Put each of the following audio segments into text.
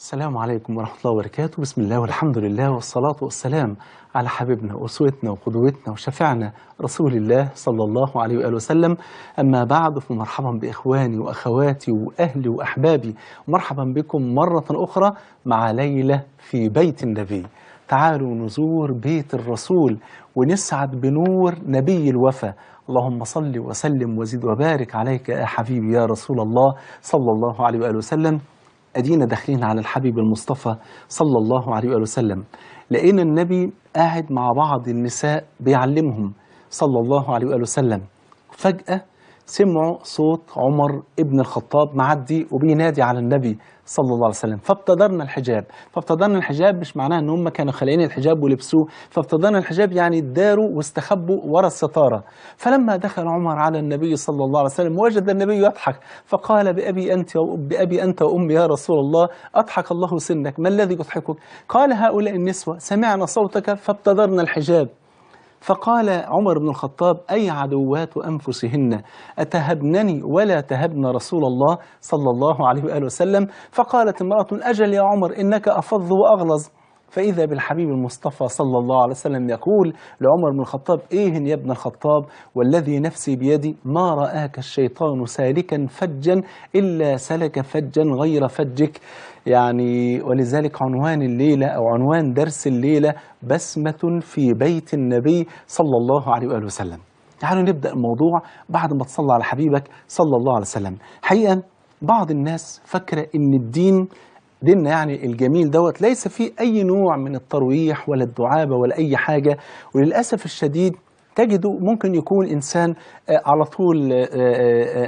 السلام عليكم ورحمة الله وبركاته. بسم الله والحمد لله والصلاة والسلام على حبيبنا وأسوتنا وقدوتنا وشفيعنا رسول الله صلى الله عليه وآله وسلم. أما بعد، فمرحبا بإخواني وأخواتي وأهلي وأحبابي، مرحبا بكم مرة أخرى مع ليلة في بيت النبي. تعالوا نزور بيت الرسول ونسعد بنور نبي الوفا. اللهم صل وسلم وزد وبارك عليك يا حبيبي يا رسول الله صلى الله عليه وآله وسلم. أدينا داخلين على الحبيب المصطفى صلى الله عليه وآله وسلم، لقينا النبي قاعد مع بعض النساء بيعلمهم صلى الله عليه وآله وسلم. فجأة سمعوا صوت عمر ابن الخطاب معدي وبينادي على النبي صلى الله عليه وسلم، فابتدرنا الحجاب. فابتدرنا الحجاب مش معناها ان هم كانوا خالعين الحجاب ولبسوه، فابتدرنا الحجاب يعني اداروا واستخبوا ورا الستارة. فلما دخل عمر على النبي صلى الله عليه وسلم وجد النبي يضحك، فقال بأبي أنت وأمي يا رسول الله، أضحك الله سنك، ما الذي يضحكك؟ قال هؤلاء النسوة سمعنا صوتك فابتدرنا الحجاب. فقال عمر بن الخطاب: أي عدوات أنفسهن، أتهبنني ولا تهبن رسول الله صلى الله عليه وآله وسلم؟ فقالت امرأة: أجل يا عمر، إنك أفظ وأغلظ. فإذا بالحبيب المصطفى صلى الله عليه وسلم يقول لعمر بن الخطاب: إيه يا ابن الخطاب، والذي نفسي بيدي ما رآك الشيطان سالكا فجا إلا سلك فجا غير فجك. يعني ولذلك عنوان الليلة أو عنوان درس الليلة بسمة في بيت النبي صلى الله عليه وآله وسلم. تعالوا نبدأ الموضوع بعد ما تصلى على حبيبك صلى الله عليه وسلم. حقيقة بعض الناس فكرة إن الدين، ديننا يعني الجميل دوت، ليس فيه أي نوع من الترويح ولا الدعابة ولا أي حاجة. وللأسف الشديد تجده ممكن يكون إنسان على طول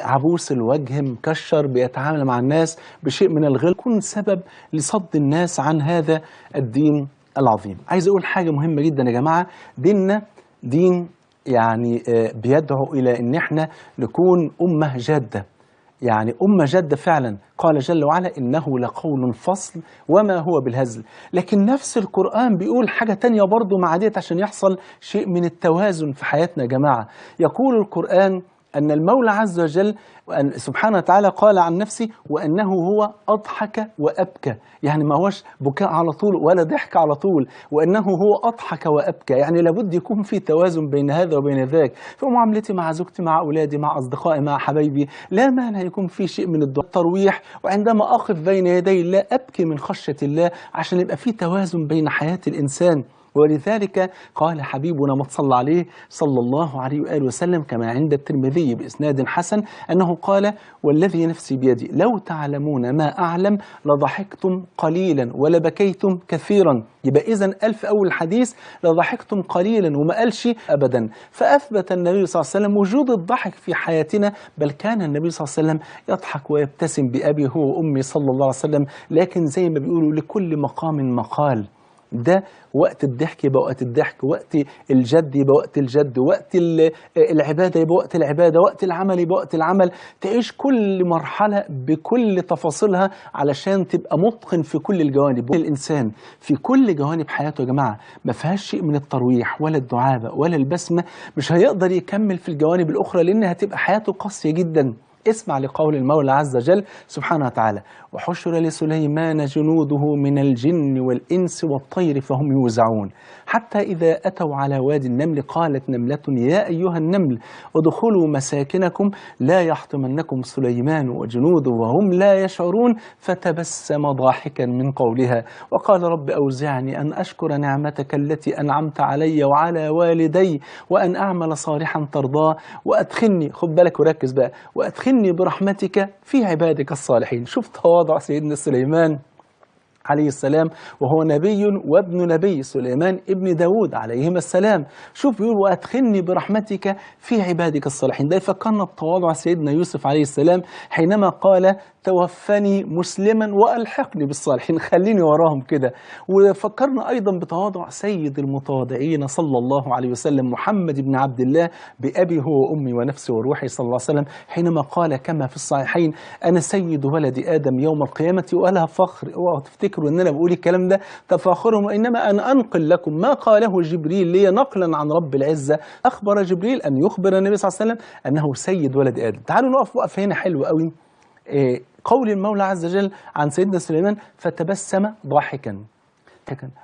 عبوس الوجه، مكشر، بيتعامل مع الناس بشيء من الغل، يكون سبب لصد الناس عن هذا الدين العظيم. عايز أقول حاجة مهمة جدا يا جماعة، ديننا دين يعني بيدعو إلى إن احنا نكون أمة جادة، يعني أمة جادة فعلا. قال جل وعلا: إنه لقول فصل وما هو بالهزل. لكن نفس القرآن بيقول حاجة تانية برضو مع ديت عشان يحصل شيء من التوازن في حياتنا يا جماعة. يقول القرآن أن المولى عز وجل سبحانه وتعالى قال عن نفسه: وأنه هو أضحك وأبكى. يعني ما هوش بكاء على طول ولا ضحك على طول، وأنه هو أضحك وأبكى، يعني لابد يكون في توازن بين هذا وبين ذاك. في معاملتي مع زوجتي، مع أولادي، مع أصدقائي، مع حبايبي، لا مانع يكون في شيء من الترويح. وعندما أقف بين يدي الله أبكي من خشية الله، عشان يبقى في توازن بين حياة الإنسان. ولذلك قال حبيبنا ما تصلى عليه صلى الله عليه وآله وسلم كما عند الترمذي بإسناد حسن أنه قال: والذي نفسي بيدي لو تعلمون ما أعلم لضحكتم قليلا ولبكيتم كثيرا. يبقى إذن ألف أول الحديث لضحكتم قليلا وما قالش أبدا. فأثبت النبي صلى الله عليه وسلم وجود الضحك في حياتنا، بل كان النبي صلى الله عليه وسلم يضحك ويبتسم بأبي هو وأمي صلى الله عليه وسلم. لكن زي ما بيقولوا لكل مقام مقال. ده وقت الضحك يبقى وقت الضحك، وقت الجد يبقى وقت الجد، وقت العبادة يبقى وقت العبادة، وقت العمل يبقى وقت العمل. تعيش كل مرحلة بكل تفاصيلها علشان تبقى متقن في كل الجوانب. الإنسان في كل جوانب حياته يا جماعة ما فيهاش شيء من الترويح ولا الدعابة ولا البسمة، مش هيقدر يكمل في الجوانب الأخرى لأن هتبقى حياته قاسية جدا. اسمع لقول المولى عز وجل سبحانه وتعالى: وحشر لسليمان جنوده من الجن والإنس والطير فهم يوزعون، حتى إذا أتوا على وادي النمل قالت نملة يا أيها النمل ادخلوا مساكنكم لا يحطمنكم سليمان وجنوده وهم لا يشعرون، فتبسم ضاحكا من قولها وقال رب أوزعني أن أشكر نعمتك التي أنعمت علي وعلى والدي وأن أعمل صالحا ترضاه وأدخلني، خد بالك وركز بقى، وأدخلني برحمتك في عبادك الصالحين. شوف تواضع سيدنا سليمان عليه السلام، وهو نبي وابن نبي، سليمان ابن داود عليهما السلام. شوف بيقول وأدخلني برحمتك في عبادك الصالحين. ده يفكرنا بتواضع سيدنا يوسف عليه السلام حينما قال توفني مسلما وألحقني بالصالحين، خليني وراهم كده. وفكرنا أيضا بتواضع سيد المتواضعين صلى الله عليه وسلم محمد بن عبد الله بأبي هو وأمي ونفسي وروحي صلى الله عليه وسلم، حينما قال كما في الصحيحين أنا سيد ولد آدم يوم القيامة ولا فخر. اوعوا تفتكروا أن أنا بقول الكلام ده تفاخرهم، وإنما أنا أنقل لكم ما قاله جبريل لي نقلا عن رب العزة. أخبر جبريل أن يخبر النبي صلى الله عليه وسلم أنه سيد ولد آدم. تعالوا نقف وقف هنا حلو قوي. قول المولى عز وجل عن سيدنا سليمان فتبسم ضاحكا.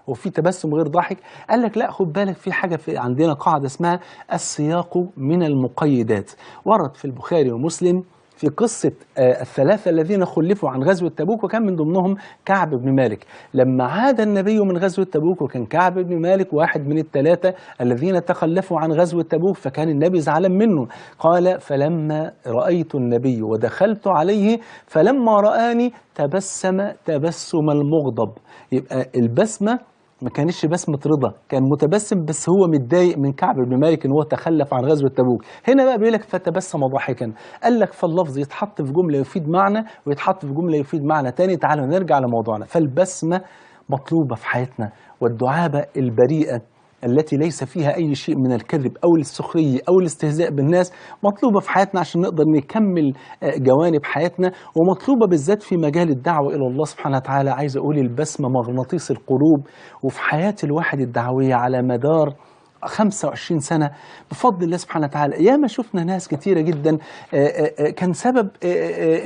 وفي تبسم غير ضاحك؟ قال لك لا، خد بالك، في حاجة، في عندنا قاعدة اسمها السياق من المقيدات. ورد في البخاري ومسلم في قصة الثلاثة الذين خلفوا عن غزوة تبوك، وكان من ضمنهم كعب بن مالك. لما عاد النبي من غزوة تبوك وكان كعب بن مالك واحد من الثلاثة الذين تخلفوا عن غزوة تبوك، فكان النبي زعلان منه. قال فلما رأيت النبي ودخلت عليه فلما رآني تبسم تبسم المغضب. يبقى البسمة ما كانتش بسمة رضا، كان متبسم بس هو متضايق من كعب بن مالك ان هو تخلف عن غزوة تبوك. هنا بقى بيقول لك فتبسم ضاحكا. قال لك فاللفظ يتحط في جملة يفيد معنى، ويتحط في جملة يفيد معنى تاني. تعالوا نرجع لموضوعنا. فالبسمة مطلوبة في حياتنا، والدعابة البريئة التي ليس فيها أي شيء من الكذب أو السخرية أو الاستهزاء بالناس مطلوبة في حياتنا عشان نقدر نكمل جوانب حياتنا، ومطلوبة بالذات في مجال الدعوة إلى الله سبحانه وتعالى. عايز أقول البسمة مغناطيس القلوب، وفي حياة الواحد الدعوية على مدار 25 سنة بفضل الله سبحانه وتعالى ياما شفنا ناس كتيرة جدا كان سبب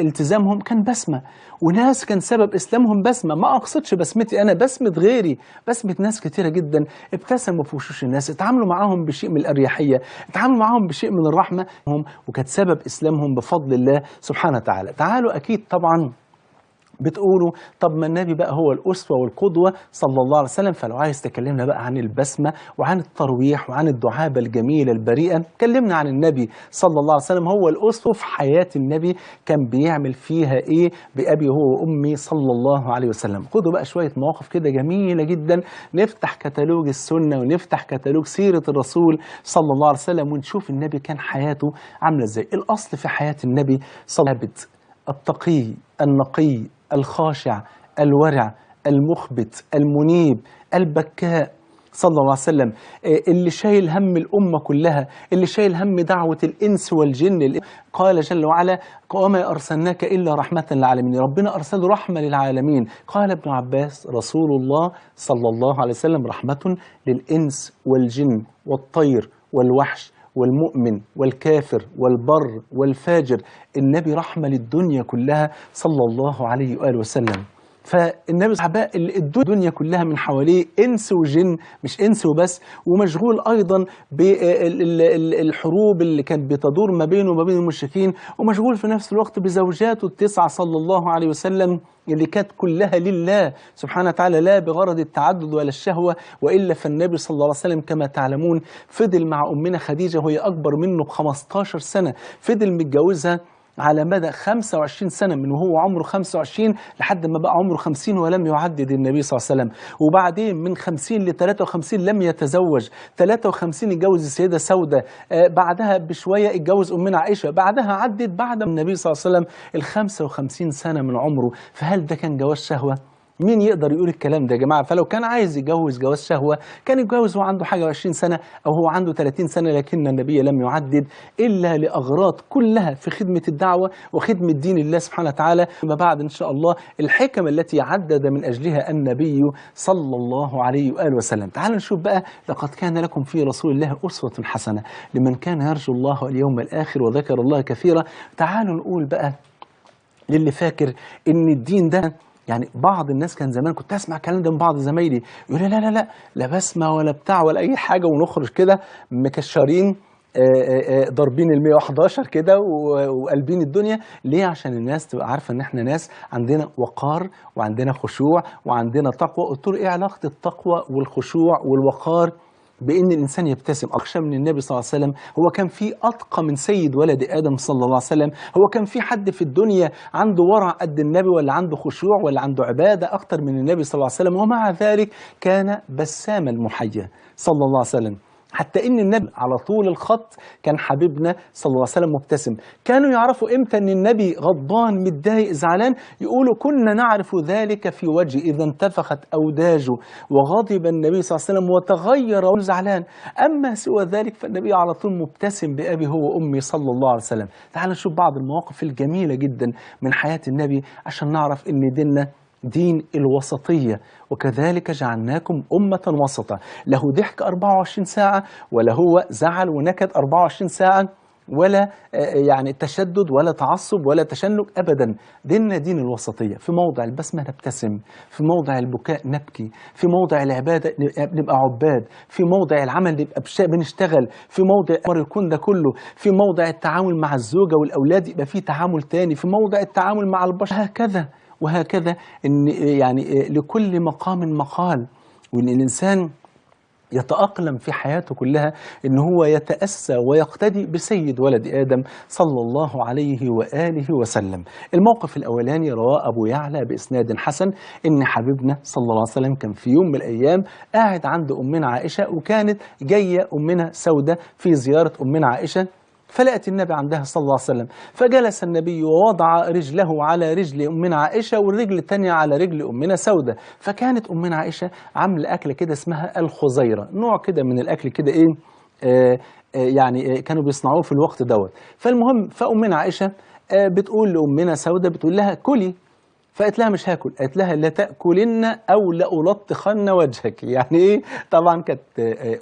التزامهم كان بسمة، وناس كان سبب إسلامهم بسمة. ما أقصدش بسمتي أنا، بسمة غيري، بسمة ناس كتيرة جدا ابتسموا في وشوش الناس، اتعاملوا معاهم بشيء من الأريحية، اتعاملوا معاهم بشيء من الرحمة، وكانت سبب إسلامهم بفضل الله سبحانه وتعالى. تعالوا أكيد طبعا بتقولوا طب ما النبي بقى هو الأسوة والقدوة صلى الله عليه وسلم، فلو عايز تكلمنا بقى عن البسمة وعن الترويح وعن الدعابة الجميلة البريئة، كلمنا عن النبي صلى الله عليه وسلم، هو الأسوة في حياة النبي كان بيعمل فيها إيه بأبي هو وأمي صلى الله عليه وسلم. خدوا بقى شوية مواقف كده جميلة جدا، نفتح كتالوج السنة ونفتح كتالوج سيرة الرسول صلى الله عليه وسلم ونشوف النبي كان حياته عاملة إزاي. الأصل في حياة النبي صلى الله عليه وسلم التقي النقي الخاشع الورع المخبت المنيب البكاء صلى الله عليه وسلم، اللي شايل هم الأمة كلها، اللي شايل هم دعوة الإنس والجن. قال جل وعلا وما أرسلناك إلا رحمة للعالمين، ربنا أرسل رحمة للعالمين. قال ابن عباس رسول الله صلى الله عليه وسلم رحمة للإنس والجن والطير والوحش والمؤمن والكافر والبر والفاجر. النبي رحمة للدنيا كلها صلى الله عليه وآله وسلم. فالنبي صحابة الدنيا كلها من حواليه إنس وجن، مش إنس وبس، ومشغول أيضا بالحروب اللي كانت بتدور ما بينه وما بين المشركين، ومشغول في نفس الوقت بزوجاته التسعة صلى الله عليه وسلم اللي كانت كلها لله سبحانه وتعالى، لا بغرض التعدد ولا الشهوة. وإلا فالنبي صلى الله عليه وسلم كما تعلمون فضل مع أمنا خديجة وهي أكبر منه ب15 سنة، فضل متجوزها على مدى 25 سنة من وهو عمره 25 لحد ما بقى عمره 50 ولم يعدد النبي صلى الله عليه وسلم. وبعدين من 50 ل 53 لم يتزوج، 53 اتجوز السيدة سودة، بعدها بشوية اتجوز أمنا عائشة، بعدها عدت بعد النبي صلى الله عليه وسلم ال 55 سنة من عمره. فهل ده كان جواز شهوة؟ مين يقدر يقول الكلام ده يا جماعة؟ فلو كان عايز يتجوز جواز شهوة كان يتجوز وهو عنده حاجة 20 سنة أو هو عنده 30 سنة، لكن النبي لم يعدد إلا لأغراض كلها في خدمة الدعوة وخدمة دين الله سبحانه وتعالى. ما بعد إن شاء الله الحكم التي عدد من أجلها النبي صلى الله عليه وآله وسلم. تعالوا نشوف بقى لقد كان لكم في رسول الله أسوة حسنة لمن كان يرجو الله واليوم الآخر وذكر الله كثيرا. تعالوا نقول بقى للي فاكر إن الدين ده، يعني بعض الناس كان زمان كنت اسمع الكلام ده من بعض زمايلي يقول لي لا لا لا لا بسمه ولا بتاع ولا اي حاجه، ونخرج كده مكشرين ضاربين ال 111 كده وقلبين الدنيا. ليه؟ عشان الناس تبقى عارفه ان احنا ناس عندنا وقار وعندنا خشوع وعندنا تقوى. قلت له ايه علاقة التقوى والخشوع والوقار بان الانسان يبتسم؟ اخشى من النبي صلى الله عليه وسلم، هو كان في اتقى من سيد ولد ادم صلى الله عليه وسلم؟ هو كان في حد في الدنيا عنده ورع قد النبي، ولا عنده خشوع، ولا عنده عباده اكتر من النبي صلى الله عليه وسلم؟ ومع ذلك كان بسام المحيا صلى الله عليه وسلم. حتى ان النبي على طول الخط كان حبيبنا صلى الله عليه وسلم مبتسم. كانوا يعرفوا امتى ان النبي غضبان متضايق زعلان، يقولوا كنا نعرف ذلك في وجهه اذا انتفخت اوداجه وغضب النبي صلى الله عليه وسلم وتغير زعلان. اما سوى ذلك فالنبي على طول مبتسم بابي هو وامي صلى الله عليه وسلم. تعالوا نشوف بعض المواقف الجميلة جدا من حياة النبي عشان نعرف ان ديننا دين الوسطية، وكذلك جعلناكم أمة وسطا. له ضحك 24 ساعة ولا هو زعل ونكد 24 ساعة. ولا يعني تشدد ولا تعصب ولا تشنج أبدا. ديننا دين الوسطية، في موضع البسمة نبتسم، في موضع البكاء نبكي، في موضع العبادة نبقى عباد، في موضع العمل نبقى بنشتغل، في موضع أمر الكون ده كله، في موضع التعامل مع الزوجة والأولاد يبقى في تعامل تاني، في موضع التعامل مع البشر، هكذا وهكذا. إن يعني لكل مقام مقال، وإن الإنسان يتأقلم في حياته كلها إن هو يتأسى ويقتدي بسيد ولد آدم صلى الله عليه وآله وسلم. الموقف الأولاني رواه أبو يعلى بإسناد حسن، إن حبيبنا صلى الله عليه وسلم كان في يوم من الأيام قاعد عند أمنا عائشة، وكانت جاية أمنا سودة في زيارة أمنا عائشة، فلقت النبي عندها صلى الله عليه وسلم، فجلس النبي ووضع رجله على رجل أمنا عائشة والرجل الثانية على رجل أمنا سودة. فكانت أمنا عائشة عاملة أكلة كده اسمها الخزيرة، نوع كده من الأكل كده إيه يعني كانوا بيصنعوه في الوقت دوت. فالمهم فأمنا عائشة بتقول لأمنا سودة، بتقول لها كلي، فقالت لها مش هاكل، قالت لها لا تاكلن او لألطخن وجهك. يعني ايه؟ طبعا كانت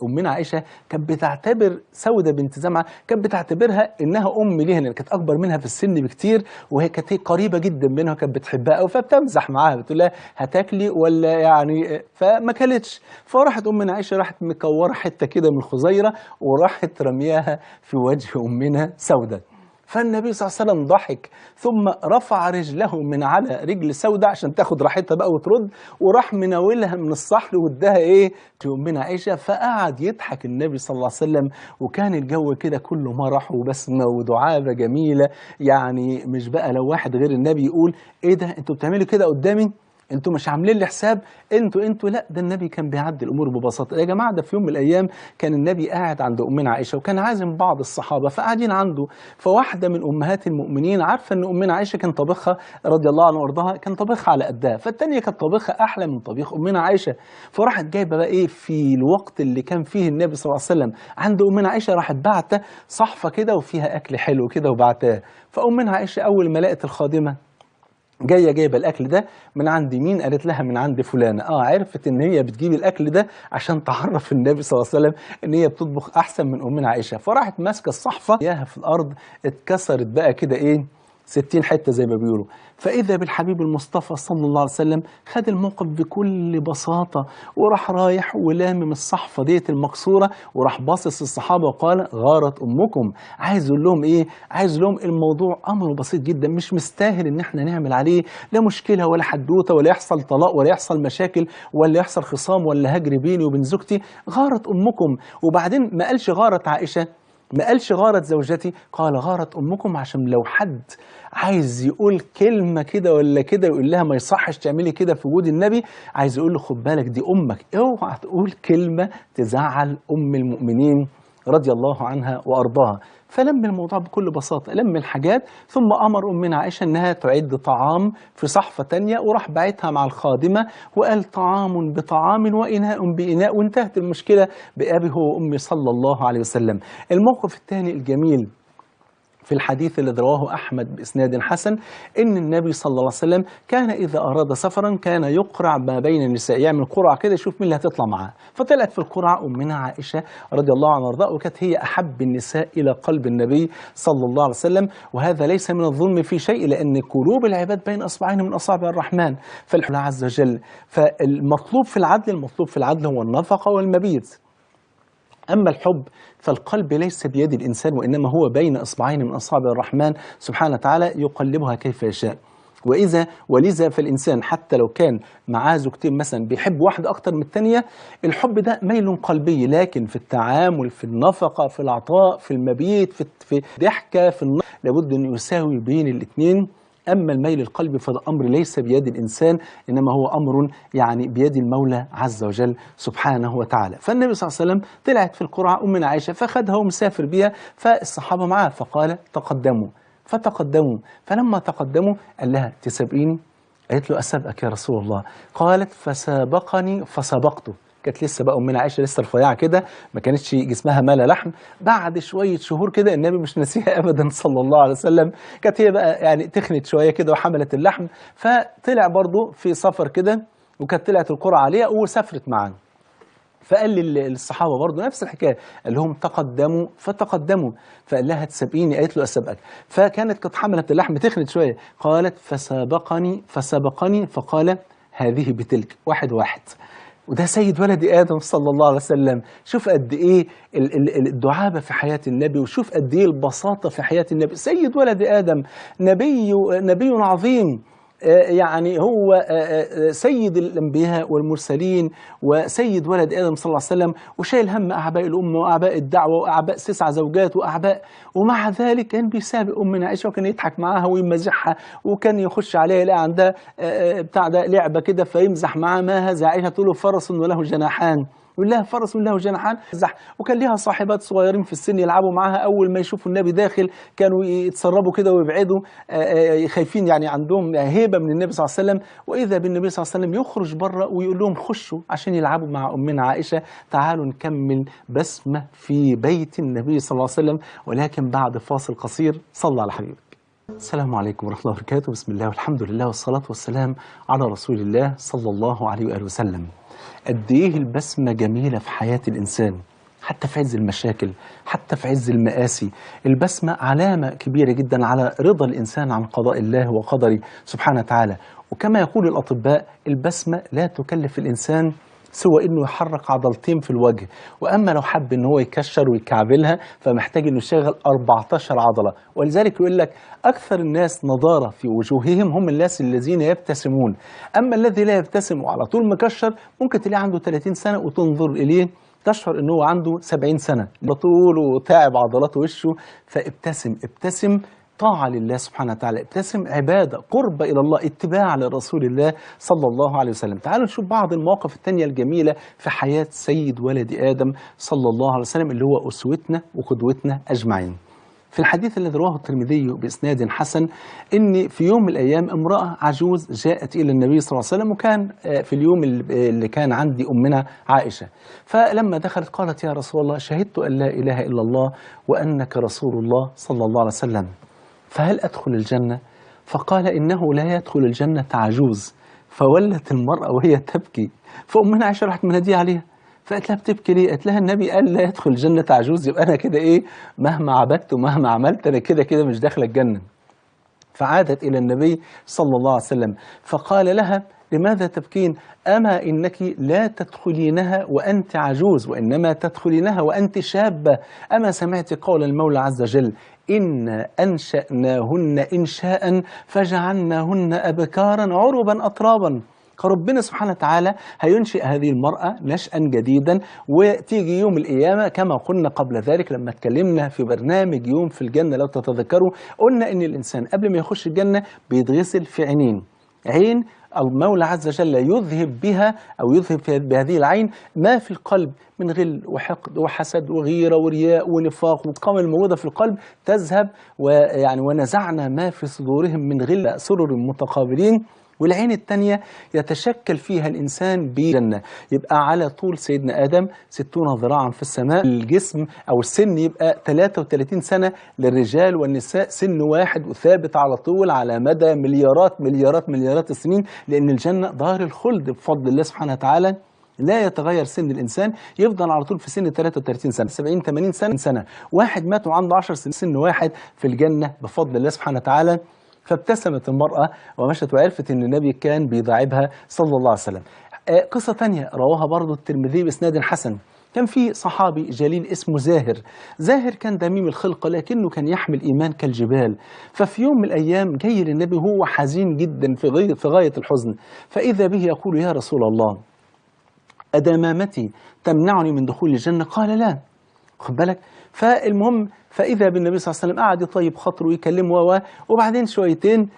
امنا عائشة كانت بتعتبر سوده بنت زمعة، كانت بتعتبرها انها ام ليها، لان كانت اكبر منها في السن بكتير، وهي كانت قريبه جدا منها وكانت بتحبها قوي، فبتمزح معاها بتقول لها هتاكلي ولا يعني، فما كلتش. فراحت امنا عائشة راحت مكوره حتة كده من الخزيره وراحت رمياها في وجه امنا سوده. فالنبي صلى الله عليه وسلم ضحك، ثم رفع رجله من على رجل سودة عشان تاخد راحتها بقى وترد، وراح مناولها من الصحن واداها ايه لأمنا عائشة. فقعد يضحك النبي صلى الله عليه وسلم، وكان الجو كده كله مرح وبسمة ودعابة جميلة. يعني مش بقى لو واحد غير النبي يقول ايه ده انتوا بتعملوا كده قدامي، انتوا مش عاملين لي حساب، انتوا لا، ده النبي كان بيعدي الامور ببساطة. يا جماعة ده في يوم من الايام كان النبي قاعد عند امنا عائشة، وكان عازم بعض الصحابة فقاعدين عنده، فواحدة من امهات المؤمنين عارفه ان امنا عائشة كان طبخها رضي الله عنها وارضاها كان طبخها على قدها، فالثانيه كانت طبخها احلى من طبيخ امنا عائشة، فراحت جايبه بقى ايه في الوقت اللي كان فيه النبي صلى الله عليه وسلم عند امنا عائشة، راحت بعته صحفه كده وفيها اكل حلو كده وبعتها. فامنا عائشة اول ما لقت الخادمة جاية جايبه الاكل ده من عند مين؟ قالت لها من عند فلانه. عرفت ان هي بتجيب الاكل ده عشان تعرف النبي صلى الله عليه وسلم ان هي بتطبخ احسن من امنا عائشة. فراحت ماسكه الصحفه ياها في الارض، اتكسرت بقى كده ايه 60 حتة زي ما بيقولوا. فاذا بالحبيب المصطفى صلى الله عليه وسلم خد الموقف بكل بساطة، وراح رايح ولامم الصحفه ديت المكسورة، وراح باصص الصحابة وقال غارت امكم. عايز يقول لهم ايه؟ عايز لهم الموضوع امر بسيط جدا، مش مستاهل ان احنا نعمل عليه لا مشكلة ولا حدوتة ولا يحصل طلاق ولا يحصل مشاكل ولا يحصل خصام ولا هجر بيني وبين زوجتي. غارت امكم. وبعدين ما قالش غارت عائشة، ما قالش غارت زوجتي، قال غارت أمكم، عشان لو حد عايز يقول كلمة كده ولا كده يقول لها ما يصحش تعملي كده في وجود النبي، عايز يقول له خد بالك دي أمك، اوعى تقول كلمة تزعل أم المؤمنين رضي الله عنها وأرضاها. فلم الموضوع بكل بساطة، لم الحاجات، ثم أمر أمنا عائشة أنها تعد طعام في صحفة تانية، وراح بعتها مع الخادمة وقال طعام بطعام وإناء بإناء، وانتهت المشكلة بأبي هو وأمي صلى الله عليه وسلم. الموقف الثاني الجميل في الحديث الذي رواه أحمد بإسناد حسن، إن النبي صلى الله عليه وسلم كان إذا أراد سفرا كان يقرع ما بين النساء، يعمل قرعة كده يشوف مين اللي هتطلع معاه. فطلعت في القرعة أمنا عائشة رضي الله عنها وارضاها، وكانت هي أحب النساء إلى قلب النبي صلى الله عليه وسلم، وهذا ليس من الظلم في شيء، لأن قلوب العباد بين أصبعين من أصابع الرحمن فالحمد عز وجل. فالمطلوب في العدل، المطلوب في العدل هو النفقة والمبيت. أما الحب فالقلب ليس بيد الإنسان، وإنما هو بين إصبعين من أصابع الرحمن سبحانه وتعالى يقلبها كيف يشاء. ولذا فالإنسان حتى لو كان معاه زوجتين مثلا بيحب واحدة أكتر من الثانية، الحب ده ميل قلبي، لكن في التعامل، في النفقة، في العطاء، في المبيت، في الضحكة، في لابد أن يساوي بين الاثنين. أما الميل القلبي فده أمر ليس بيد الإنسان، إنما هو أمر يعني بيد المولى عز وجل سبحانه وتعالى. فالنبي صلى الله عليه وسلم طلعت في القرعة أمنا عائشة فخدها ومسافر بيها، فالصحابة معاه، فقال تقدموا، فتقدموا. فلما تقدموا قال لها تسابقيني؟ قالت له أسابقك يا رسول الله. قالت فسابقني فسبقته. كانت لسه بقى أمنا عائشة لسه رفيعة كده، ما كانتش جسمها مال لحم. بعد شوية شهور كده النبي مش ناسيها أبدا صلى الله عليه وسلم، كانت هي بقى يعني تخنت شوية كده وحملت اللحم، فطلع برضو في سفر كده، وكانت طلعت القرعة عليها وسافرت معاه. فقال للصحابة برضه نفس الحكاية، قال لهم تقدموا فتقدموا، فقال لها تسابقيني؟ قالت له اسبقك. فكانت قد حملت اللحم تخنت شوية، قالت فسابقني فسبقني، فقال هذه بتلك، واحد واحد. وده سيد ولد آدم صلى الله عليه وسلم. شوف قد إيه الدعابة في حياة النبي، وشوف قد إيه البساطة في حياة النبي. سيد ولد آدم، نبي عظيم، يعني هو سيد الأنبياء والمرسلين وسيد ولد آدم صلى الله عليه وسلم، وشايل هم أعباء الأمة وأعباء الدعوة وأعباء 9 زوجات وأعباء، ومع ذلك كان بيسابق أمنا عائشة، وكان يضحك معاها ويمزحها، وكان يخش عليها يلاقي عندها بتاع ده لعبة كده فيمزح معاها. ما هذا؟ عائشة تقول له فرس وله جناحان، يقول لها فرس له جناحان. وكان ليها صاحبات صغيرين في السن يلعبوا معاها، أول ما يشوفوا النبي داخل كانوا يتسربوا كده ويبعدوا، خايفين يعني عندهم هيبة من النبي صلى الله عليه وسلم. وإذا بالنبي صلى الله عليه وسلم يخرج بره ويقول لهم خشوا عشان يلعبوا مع أمنا عائشة، تعالوا نكمل بسمة في بيت النبي صلى الله عليه وسلم، ولكن بعد فاصل قصير. صلى على حبيبك. السلام عليكم ورحمة الله وبركاته. بسم الله والحمد لله والصلاة والسلام على رسول الله صلى الله عليه وآله وسلم. قد إيه البسمة جميلة في حياة الإنسان، حتى في عز المشاكل، حتى في عز المآسي. البسمة علامة كبيرة جدا على رضا الإنسان عن قضاء الله وقدره سبحانه وتعالى. وكما يقول الأطباء، البسمة لا تكلف الإنسان سوى إنه يحرك عضلتين في الوجه، وأما لو حب إن هو يكشر ويكعبلها فمحتاج إنه يشغل 14 عضلة. ولذلك يقول لك أكثر الناس نضارة في وجوههم هم الناس الذين يبتسمون، أما الذي لا يبتسم وعلى طول مكشر ممكن تلاقيه عنده 30 سنة وتنظر إليه تشعر إنه عنده 70 سنة، بطول وتعب عضلات وشه. فابتسم، ابتسم طاعة لله سبحانه وتعالى، ابتسم عبادة، قرب إلى الله، اتباع لرسول الله صلى الله عليه وسلم. تعالوا نشوف بعض المواقف التانية الجميلة في حياة سيد ولد آدم صلى الله عليه وسلم، اللي هو أسوتنا وقدوتنا أجمعين. في الحديث الذي رواه الترمذي بإسناد حسن، إن في يوم من الأيام امرأة عجوز جاءت إلى النبي صلى الله عليه وسلم، وكان في اليوم اللي كان عندي أمنا عائشة. فلما دخلت قالت يا رسول الله، شهدت أن لا إله إلا الله وأنك رسول الله صلى الله عليه وسلم، فهل أدخل الجنة؟ فقال إنه لا يدخل الجنة عجوز. فولت المرأة وهي تبكي، فأمنا عائشة راحت منادية عليها، فقالت لها بتبكي ليه؟ قالت لها النبي قال لا يدخل الجنة عجوز، يبقى أنا كده إيه، مهما عبدت ومهما عملت أنا كده كده مش داخلة الجنة. فعادت إلى النبي صلى الله عليه وسلم فقال لها لماذا تبكين؟ أما إنك لا تدخلينها وأنت عجوز، وإنما تدخلينها وأنت شابة. أما سمعت قول المولى عز وجل إنا أنشأناهن إنشاء فجعلناهن أبكارا عربا أترابا. ربنا سبحانه وتعالى هينشئ هذه المرأة نشأا جديدا، وتيجي يوم القيامة كما قلنا قبل ذلك لما اتكلمنا في برنامج يوم في الجنة لو تتذكروا، قلنا إن الإنسان قبل ما يخش الجنة بيتغسل في عينين، عين المولى عز وجل يذهب بها أو يذهب بهذه العين ما في القلب من غل وحقد وحسد وغيرة ورياء ونفاق، والقوم الموجودة في القلب تذهب، ويعني ونزعنا ما في صدورهم من غل سرر متقابلين. والعين الثانية يتشكل فيها الإنسان بجنة، يبقى على طول سيدنا آدم 60 ذراعا في السماء، الجسم أو السن يبقى 33 سنة للرجال والنساء، سن واحد وثابت على طول على مدى مليارات مليارات مليارات السنين، لأن الجنة دار الخلد بفضل الله سبحانه وتعالى، لا يتغير سن الإنسان، يفضل على طول في سن 33 سنة، 70 80 سنة، واحد مات وعنده 10 سنين، سن واحد في الجنة بفضل الله سبحانه وتعالى. فابتسمت المرأة ومشت وعرفت أن النبي كان بيداعبها صلى الله عليه وسلم. قصة تانية رواها برضو الترمذي بإسناد حسن، كان في صحابي جليل اسمه زاهر. زاهر كان دميم الخلقة لكنه كان يحمل إيمان كالجبال. ففي يوم من الأيام جاي للنبي وهو حزين جدا في غاية الحزن، فإذا به يقول يا رسول الله أدمامتي تمنعني من دخول الجنة؟ قال لا. خد بالك. فالمهم فإذا بالنبي صلى الله عليه وسلم قعد يطيب خاطره ويكلمه، وبعدين شويتين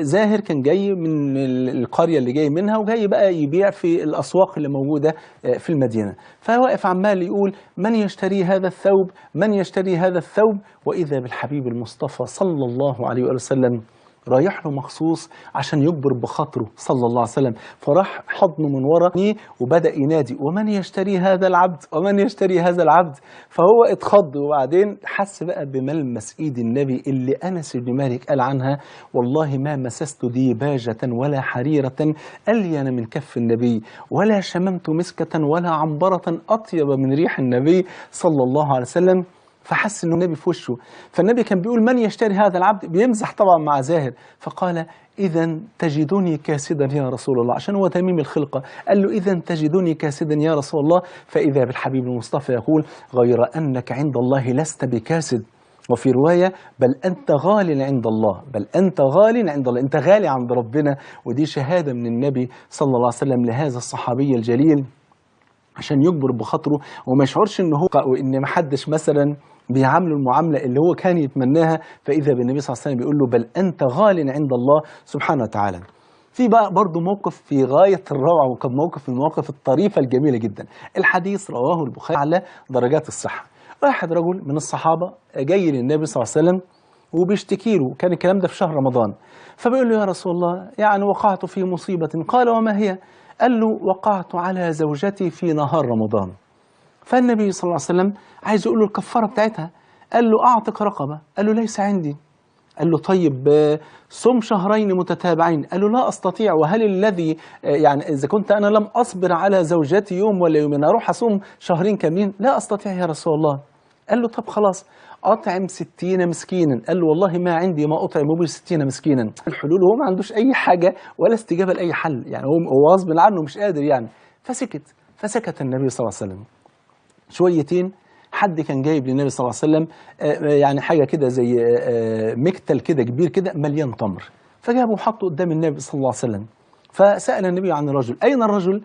زاهر كان جاي من القرية اللي جاي منها، وجاي بقى يبيع في الأسواق اللي موجودة في المدينة، فواقف عمال يقول من يشتري هذا الثوب، من يشتري هذا الثوب؟ وإذا بالحبيب المصطفى صلى الله عليه وسلم رايح له مخصوص عشان يجبر بخاطره صلى الله عليه وسلم. فراح حضنه من ورا وبدأ ينادي ومن يشتري هذا العبد، ومن يشتري هذا العبد. فهو اتخض، وبعدين حس بقى بملمس ايد النبي اللي أنس بن مالك قال عنها والله ما مسست ديباجة ولا حريرة ألين من كف النبي، ولا شممت مسكة ولا عنبرة أطيب من ريح النبي صلى الله عليه وسلم. فحس انه النبي في وشه، فالنبي كان بيقول من يشتري هذا العبد، بيمزح طبعا مع زاهر. فقال اذا تجدني كاسدا يا رسول الله، عشان هو تميم الخلقة، قال له اذا تجدني كاسدا يا رسول الله. فاذا بالحبيب المصطفى يقول غير انك عند الله لست بكاسد، وفي رواية بل انت غال عند الله، بل انت غال عند الله، انت غالي عند ربنا. ودي شهادة من النبي صلى الله عليه وسلم لهذا الصحابي الجليل عشان يجبر بخاطره وما يشعرش ان هو وان ما حدش مثلا بيعامله المعاملة اللي هو كان يتمناها. فاذا بالنبي صلى الله عليه وسلم بيقول له بل انت غال عند الله سبحانه وتعالى. في بقى برضه موقف في غاية الروعة، وكان موقف من المواقف الطريفة الجميلة جدا. الحديث رواه البخاري على درجات الصحة. واحد رجل من الصحابة جاي للنبي صلى الله عليه وسلم وبيشتكي له، كان الكلام ده في شهر رمضان. فبيقول له يا رسول الله يعني وقعت في مصيبة. قال وما هي؟ قال له وقعت على زوجتي في نهار رمضان. فالنبي صلى الله عليه وسلم عايز يقول له الكفارة بتاعتها، قال له أعتق رقبة، قال له ليس عندي. قال له طيب صم شهرين متتابعين، قال له لا أستطيع، وهل الذي يعني إذا كنت أنا لم أصبر على زوجتي يوم ولا يومين أروح أصوم شهرين كاملين؟ لا أستطيع يا رسول الله. قال له طب خلاص أطعم 60 مسكينا. قال له والله ما عندي ما أطعم به 60 مسكينا. الحلول هو ما عندوش أي حاجة ولا استجابة لأي حل، يعني هو غصب عنه مش قادر يعني. فسكت النبي صلى الله عليه وسلم. شويتين حد كان جايب للنبي صلى الله عليه وسلم يعني حاجة كده زي مكتل كده كبير كده مليان تمر، فجابه وحطه قدام النبي صلى الله عليه وسلم. فسأل النبي عن الرجل، أين الرجل؟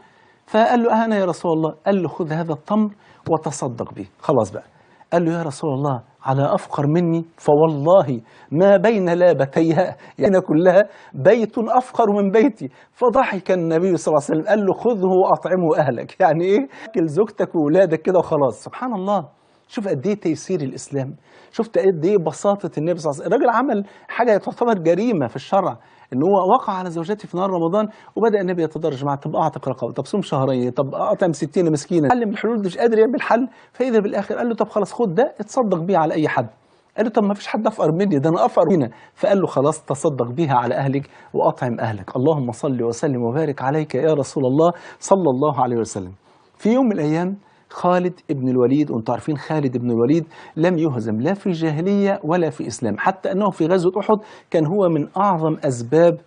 فقال له أنا يا رسول الله. قال له خذ هذا التمر وتصدق به. خلاص بقى. قال له يا رسول الله على أفقر مني؟ فوالله ما بين لابتيها يعني كلها بيت أفقر من بيتي. فضحك النبي صلى الله عليه وسلم، قال له خذه وأطعمه أهلك. يعني إيه؟ أكل زوجتك وولادك كده وخلاص. سبحان الله، شوف قد إيه تيسير الإسلام، شفت قد إيه بساطة النبي صلى الله عليه وسلم. الراجل عمل حاجة تعتبر جريمة في الشرع، إن هو وقع على زوجته في نهار رمضان، وبدأ النبي يتدرج معه، طب أعتق رقبة، طب صوم شهرين، طب أطعم 60 مسكينا. علم الحلول مش قادر يعمل حل. فإذا بالآخر قال له طب خلاص خد ده اتصدق بيه على أي حد. قال له طب ما فيش حد أفقر مني، ده أنا أفقر منه. فقال له خلاص تصدق بيها على أهلك وأطعم أهلك. اللهم صل وسلم وبارك عليك يا رسول الله صلى الله عليه وسلم. في يوم من الأيام خالد ابن الوليد، وانتم عارفين خالد ابن الوليد لم يهزم لا في جاهلية ولا في إسلام، حتى أنه في غزوة أحد كان هو من أعظم أسباب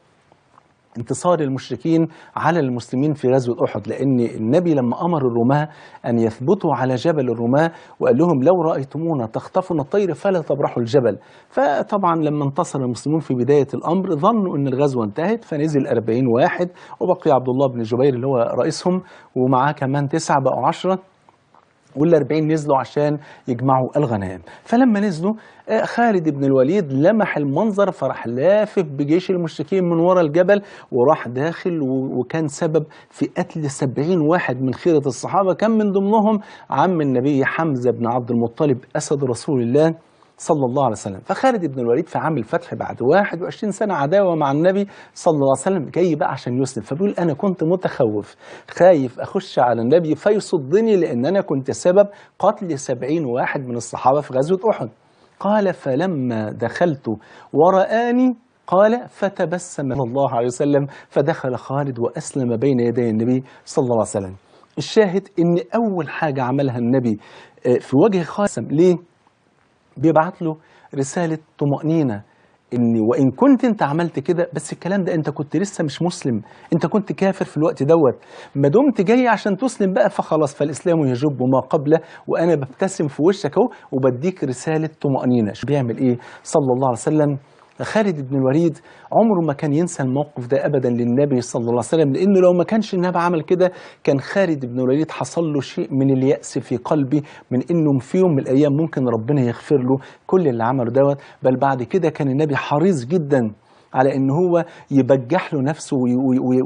انتصار المشركين على المسلمين في غزوة أحد، لأن النبي لما أمر الرماة أن يثبتوا على جبل الرماة وقال لهم لو رأيتمونا تخطفنا الطير فلا تبرحوا الجبل. فطبعا لما انتصر المسلمون في بداية الأمر ظنوا أن الغزوة انتهت، فنزل 40 واحد وبقي عبد الله بن جبير اللي هو رئيسهم ومعاه كمان 9 بقوا 10، وال40 نزلوا عشان يجمعوا الغنائم. فلما نزلوا خالد بن الوليد لمح المنظر فراح لافف بجيش المشركين من وراء الجبل وراح داخل، وكان سبب في قتل 70 واحد من خيرة الصحابة، كان من ضمنهم عم النبي حمزة بن عبد المطلب أسد رسول الله صلى الله عليه وسلم. فخالد بن الوليد في عام الفتح بعد 21 سنة عداوة مع النبي صلى الله عليه وسلم جاي بقى عشان يسلم، فبيقول أنا كنت متخوف خايف أخش على النبي فيصدني، لأن أنا كنت سبب قتل 70 واحد من الصحابة في غزوة أحد. قال فلما دخلت ورآني قال فتبسم الله عليه وسلم، فدخل خالد وأسلم بين يدي النبي صلى الله عليه وسلم. الشاهد إن أول حاجة عملها النبي في وجه خالد، ليه؟ بيبعت له رسالة طمأنينة إن وإن كنت أنت عملت كده، بس الكلام ده أنت كنت لسه مش مسلم، أنت كنت كافر في الوقت دوت، ما دمت جاي عشان تسلم بقى فخلاص، فالإسلام يجب ما قبله، وأنا ببتسم في وشك أهو وبديك رسالة طمأنينة. شو بيعمل إيه صلى الله عليه وسلم؟ خالد بن الوليد عمره ما كان ينسى الموقف ده أبدا للنبي صلى الله عليه وسلم، لأنه لو ما كانش النبي عمل كده كان خالد بن الوليد حصل له شيء من اليأس في قلبه، من إنه في يوم من الأيام ممكن ربنا يغفر له كل اللي عمله دوت. بل بعد كده كان النبي حريص جدا على ان هو يبجح له نفسه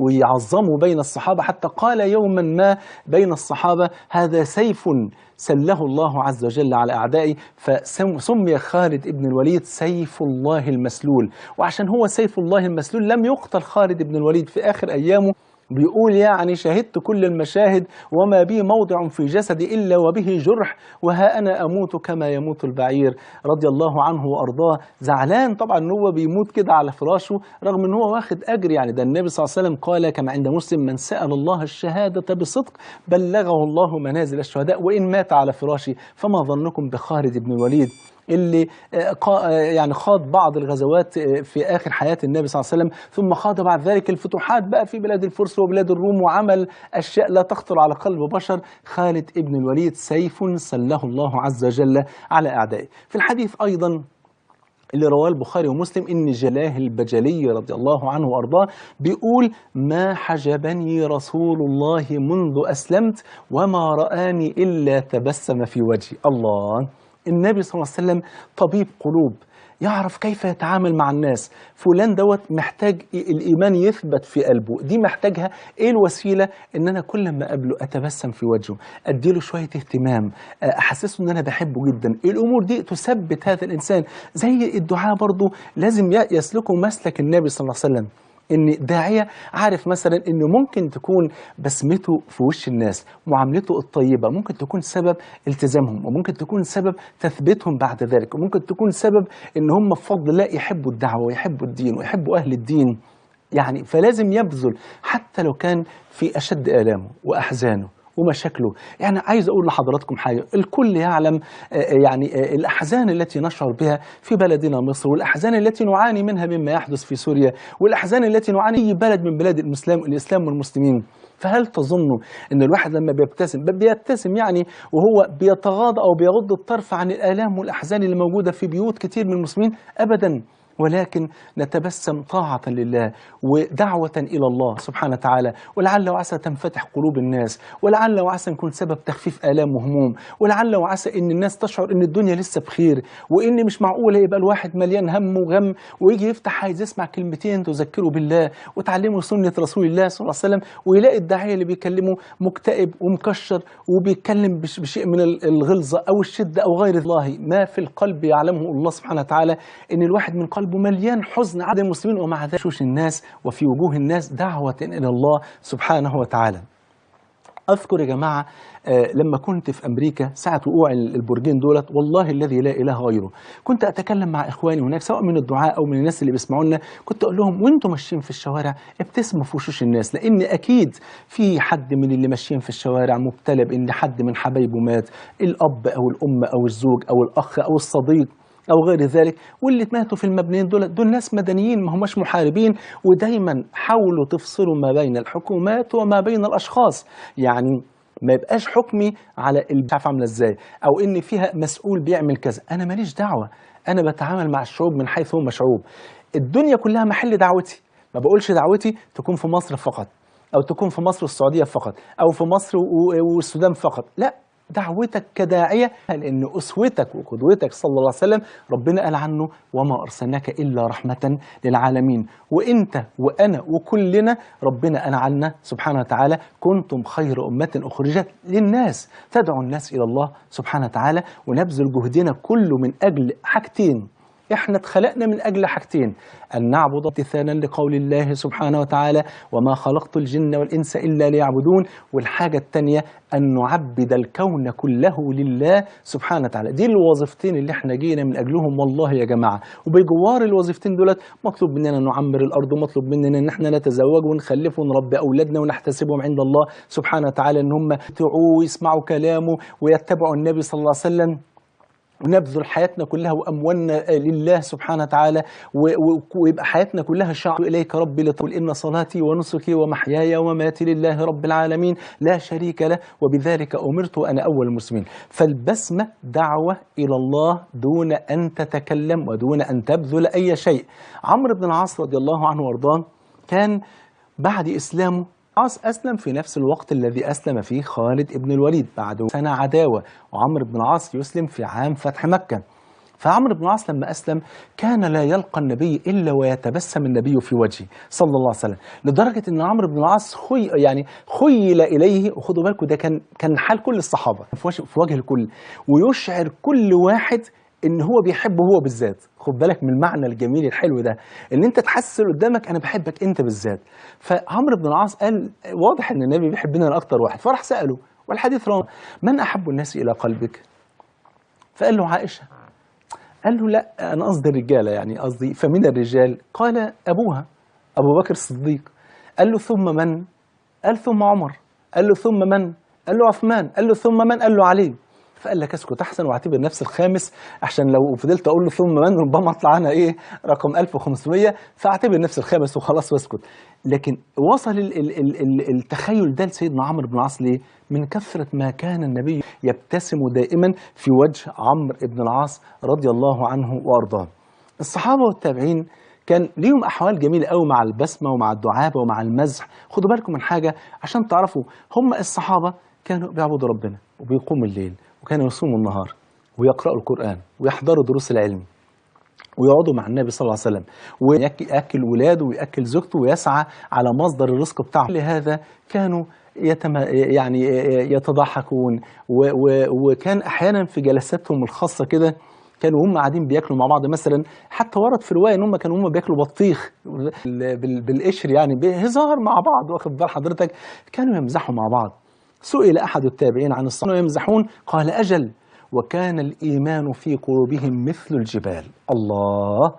ويعظمه بين الصحابة، حتى قال يوما ما بين الصحابة: هذا سيف سله الله عز وجل على أعدائي. فسمي خالد بن الوليد سيف الله المسلول، وعشان هو سيف الله المسلول لم يقتل خالد بن الوليد في آخر أيامه. بيقول يعني شهدت كل المشاهد وما بي موضع في جسدي إلا وبه جرح، وها أنا أموت كما يموت البعير، رضي الله عنه وأرضاه. زعلان طبعا إن هو بيموت كده على فراشه رغم إن هو واخد أجر، يعني ده النبي صلى الله عليه وسلم قال كما عند مسلم: من سأل الله الشهادة بصدق بلغه الله منازل الشهداء وإن مات على فراشه. فما ظنكم بخالد بن الوليد اللي يعني خاض بعض الغزوات في آخر حياة النبي صلى الله عليه وسلم، ثم خاض بعد ذلك الفتوحات بقى في بلاد الفرس وبلاد الروم، وعمل أشياء لا تخطر على قلب بشر. خالد ابن الوليد سيف سله الله عز وجل على أعدائه. في الحديث أيضا اللي رواه البخاري ومسلم إن جلاه البجلي رضي الله عنه وأرضاه بيقول: ما حجبني رسول الله منذ أسلمت وما رآني إلا تبسم في وجهي. الله، النبي صلى الله عليه وسلم طبيب قلوب، يعرف كيف يتعامل مع الناس. فلان دوت محتاج الإيمان يثبت في قلبه، دي محتاجها إيه الوسيلة؟ إن أنا كل ما أقابله أتبسم في وجهه، أديله شوية اهتمام، أحسسه إن أنا بحبه جدا. الأمور دي تثبت هذا الإنسان. زي الدعاء برضو لازم يسلكوا مسلك النبي صلى الله عليه وسلم، إن داعية عارف مثلا إنه ممكن تكون بسمته في وش الناس، معاملته الطيبة ممكن تكون سبب التزامهم، وممكن تكون سبب تثبيتهم بعد ذلك، وممكن تكون سبب إن هم بفضل الله يحبوا الدعوة ويحبوا الدين ويحبوا أهل الدين. يعني فلازم يبذل حتى لو كان في أشد آلامه وأحزانه ومشاكله. يعني عايز أقول لحضراتكم حاجة، الكل يعلم يعني الأحزان التي نشعر بها في بلدنا مصر، والأحزان التي نعاني منها مما يحدث في سوريا، والأحزان التي نعاني في بلد من بلاد الإسلام والمسلمين. فهل تظنوا أن الواحد لما بيبتسم يعني وهو بيتغاضى أو بيغض الطرف عن الآلام والأحزان اللي موجودة في بيوت كتير من المسلمين؟ أبدا، ولكن نتبسم طاعة لله ودعوة إلى الله سبحانه وتعالى، ولعل وعسى تنفتح قلوب الناس، ولعل وعسى نكون سبب تخفيف آلام وهموم، ولعل وعسى إن الناس تشعر إن الدنيا لسه بخير، وإن مش معقولة يبقى الواحد مليان هم وغم ويجي يفتح عايز يسمع كلمتين تذكره بالله وتعلمه سنة رسول الله صلى الله عليه وسلم، ويلاقي الداعية اللي بيكلمه مكتئب ومكشر وبيتكلم بشيء من الغلظة أو الشدة أو غير. الله ما في القلب يعلمه الله سبحانه وتعالى، إن الواحد من قلبه مليان حزن عند المسلمين، ومع ذلك وشوش الناس وفي وجوه الناس دعوة إلى الله سبحانه وتعالى. أذكر يا جماعة لما كنت في أمريكا ساعة وقوع البرجين دولت، والله الذي لا إله غيره كنت أتكلم مع إخواني هناك سواء من الدعاء أو من الناس اللي بيسمعونا، كنت أقول لهم وأنتم ماشيين في الشوارع ابتسموا في وشوش الناس، لأن أكيد في حد من اللي ماشيين في الشوارع مبتلى بإن حد من حبايبه مات، الأب أو الأم أو الزوج أو الأخ أو الصديق أو غير ذلك، واللي ماتوا في المبنيين دول ناس مدنيين ما هماش محاربين. ودايما حاولوا تفصلوا ما بين الحكومات وما بين الأشخاص، يعني ما يبقاش حكمي على مش عارف عامله ازاي، أو إن فيها مسؤول بيعمل كذا، أنا ماليش دعوة، أنا بتعامل مع الشعوب من حيث هم شعوب. الدنيا كلها محل دعوتي، ما بقولش دعوتي تكون في مصر فقط، أو تكون في مصر والسعودية فقط، أو في مصر والسودان فقط، لا، دعوتك كداعية، لأن أسوتك وقدوتك صلى الله عليه وسلم ربنا قال عنه وما أرسلناك إلا رحمة للعالمين، وإنت وأنا وكلنا ربنا قال عنا سبحانه وتعالى كنتم خير أمة أخرجت للناس تدعو الناس إلى الله سبحانه وتعالى. ونبذل جهدنا كله من أجل حاجتين، احنا اتخلقنا من أجل حاجتين، أن نعبد امتثالا لقول الله سبحانه وتعالى وما خلقت الجن والإنس إلا ليعبدون، والحاجة التانية أن نعبد الكون كله لله سبحانه وتعالى. دي الوظيفتين اللي احنا جينا من أجلهم والله يا جماعة. وبجوار الوظيفتين دولت مطلوب مننا نعمر الأرض، ومطلوب مننا أن احنا نتزوج ونخلف ونربي أولادنا ونحتسبهم عند الله سبحانه وتعالى أن هم يطيعوه ويسمعوا كلامه ويتبعوا النبي صلى الله عليه وسلم، ونبذل حياتنا كلها وأموالنا لله سبحانه وتعالى، ويبقى حياتنا كلها شعر إليك ربي لتقول إن صلاتي ونسكي ومحياي ومماتي لله رب العالمين لا شريك له وبذلك أمرت وأنا أول المسلمين. فالبسمة دعوة إلى الله دون أن تتكلم ودون أن تبذل أي شيء. عمرو بن العاص رضي الله عنه وأرضاه كان بعد إسلامه أسلم في نفس الوقت الذي أسلم فيه خالد بن الوليد بعد سنة عداوة، وعمرو بن العاص يسلم في عام فتح مكة. فعمرو بن العاص لما أسلم كان لا يلقى النبي إلا ويتبسم النبي في وجهه صلى الله عليه وسلم، لدرجة أن عمرو بن العاص خيل إليه، وخدوا بالكم ده كان حال كل الصحابة في وجه الكل، ويشعر كل واحد إن هو بيحبه هو بالذات. خد بالك من المعنى الجميل الحلو ده، إن أنت تحس قدامك أنا بحبك أنت بالذات. فعمرو بن العاص قال واضح إن النبي بيحبنا أنا أكتر واحد، فراح سأله، والحديث رواه، من أحب الناس إلى قلبك؟ فقال له عائشة. قال له لا، أنا قصدي الرجالة، يعني قصدي فمن الرجال؟ قال أبوها أبو بكر الصديق. قال له ثم من؟ قال ثم عمر. قال له ثم من؟ قال له عثمان. قال له ثم من؟ قال له علي. فقال لك اسكت احسن واعتبر نفس الخامس، عشان لو فضلت اقول له ثم من ربما اطلع انا ايه رقم 1500، فاعتبر نفس الخامس وخلاص واسكت. لكن وصل التخيل ده لسيدنا عمرو بن العاص ليه؟ من كثرة ما كان النبي يبتسم دائما في وجه عمرو بن العاص رضي الله عنه وارضاه. الصحابة والتابعين كان ليهم أحوال جميلة قوي مع البسمة ومع الدعابة ومع المزح. خدوا بالكم من حاجة عشان تعرفوا، هم الصحابة كانوا بيعبدوا ربنا وبيقوموا الليل، وكانوا يصوموا النهار ويقرأوا القرآن ويحضروا دروس العلم ويقعدوا مع النبي صلى الله عليه وسلم، ويأكل ولاده ويأكل زوجته ويسعى على مصدر الرزق بتاعه. لهذا كانوا يعني يتضحكون، وكان أحيانا في جلساتهم الخاصة كده كانوا هم قاعدين بياكلوا مع بعض مثلا، حتى ورد في رواية ان هم كانوا هم بياكلوا بطيخ بالقشر، يعني بهزار مع بعض، واخد بال حضرتك، كانوا يمزحوا مع بعض. سئل أحد التابعين عن الصحابة يمزحون، قال أجل وكان الإيمان في قلوبهم مثل الجبال. الله،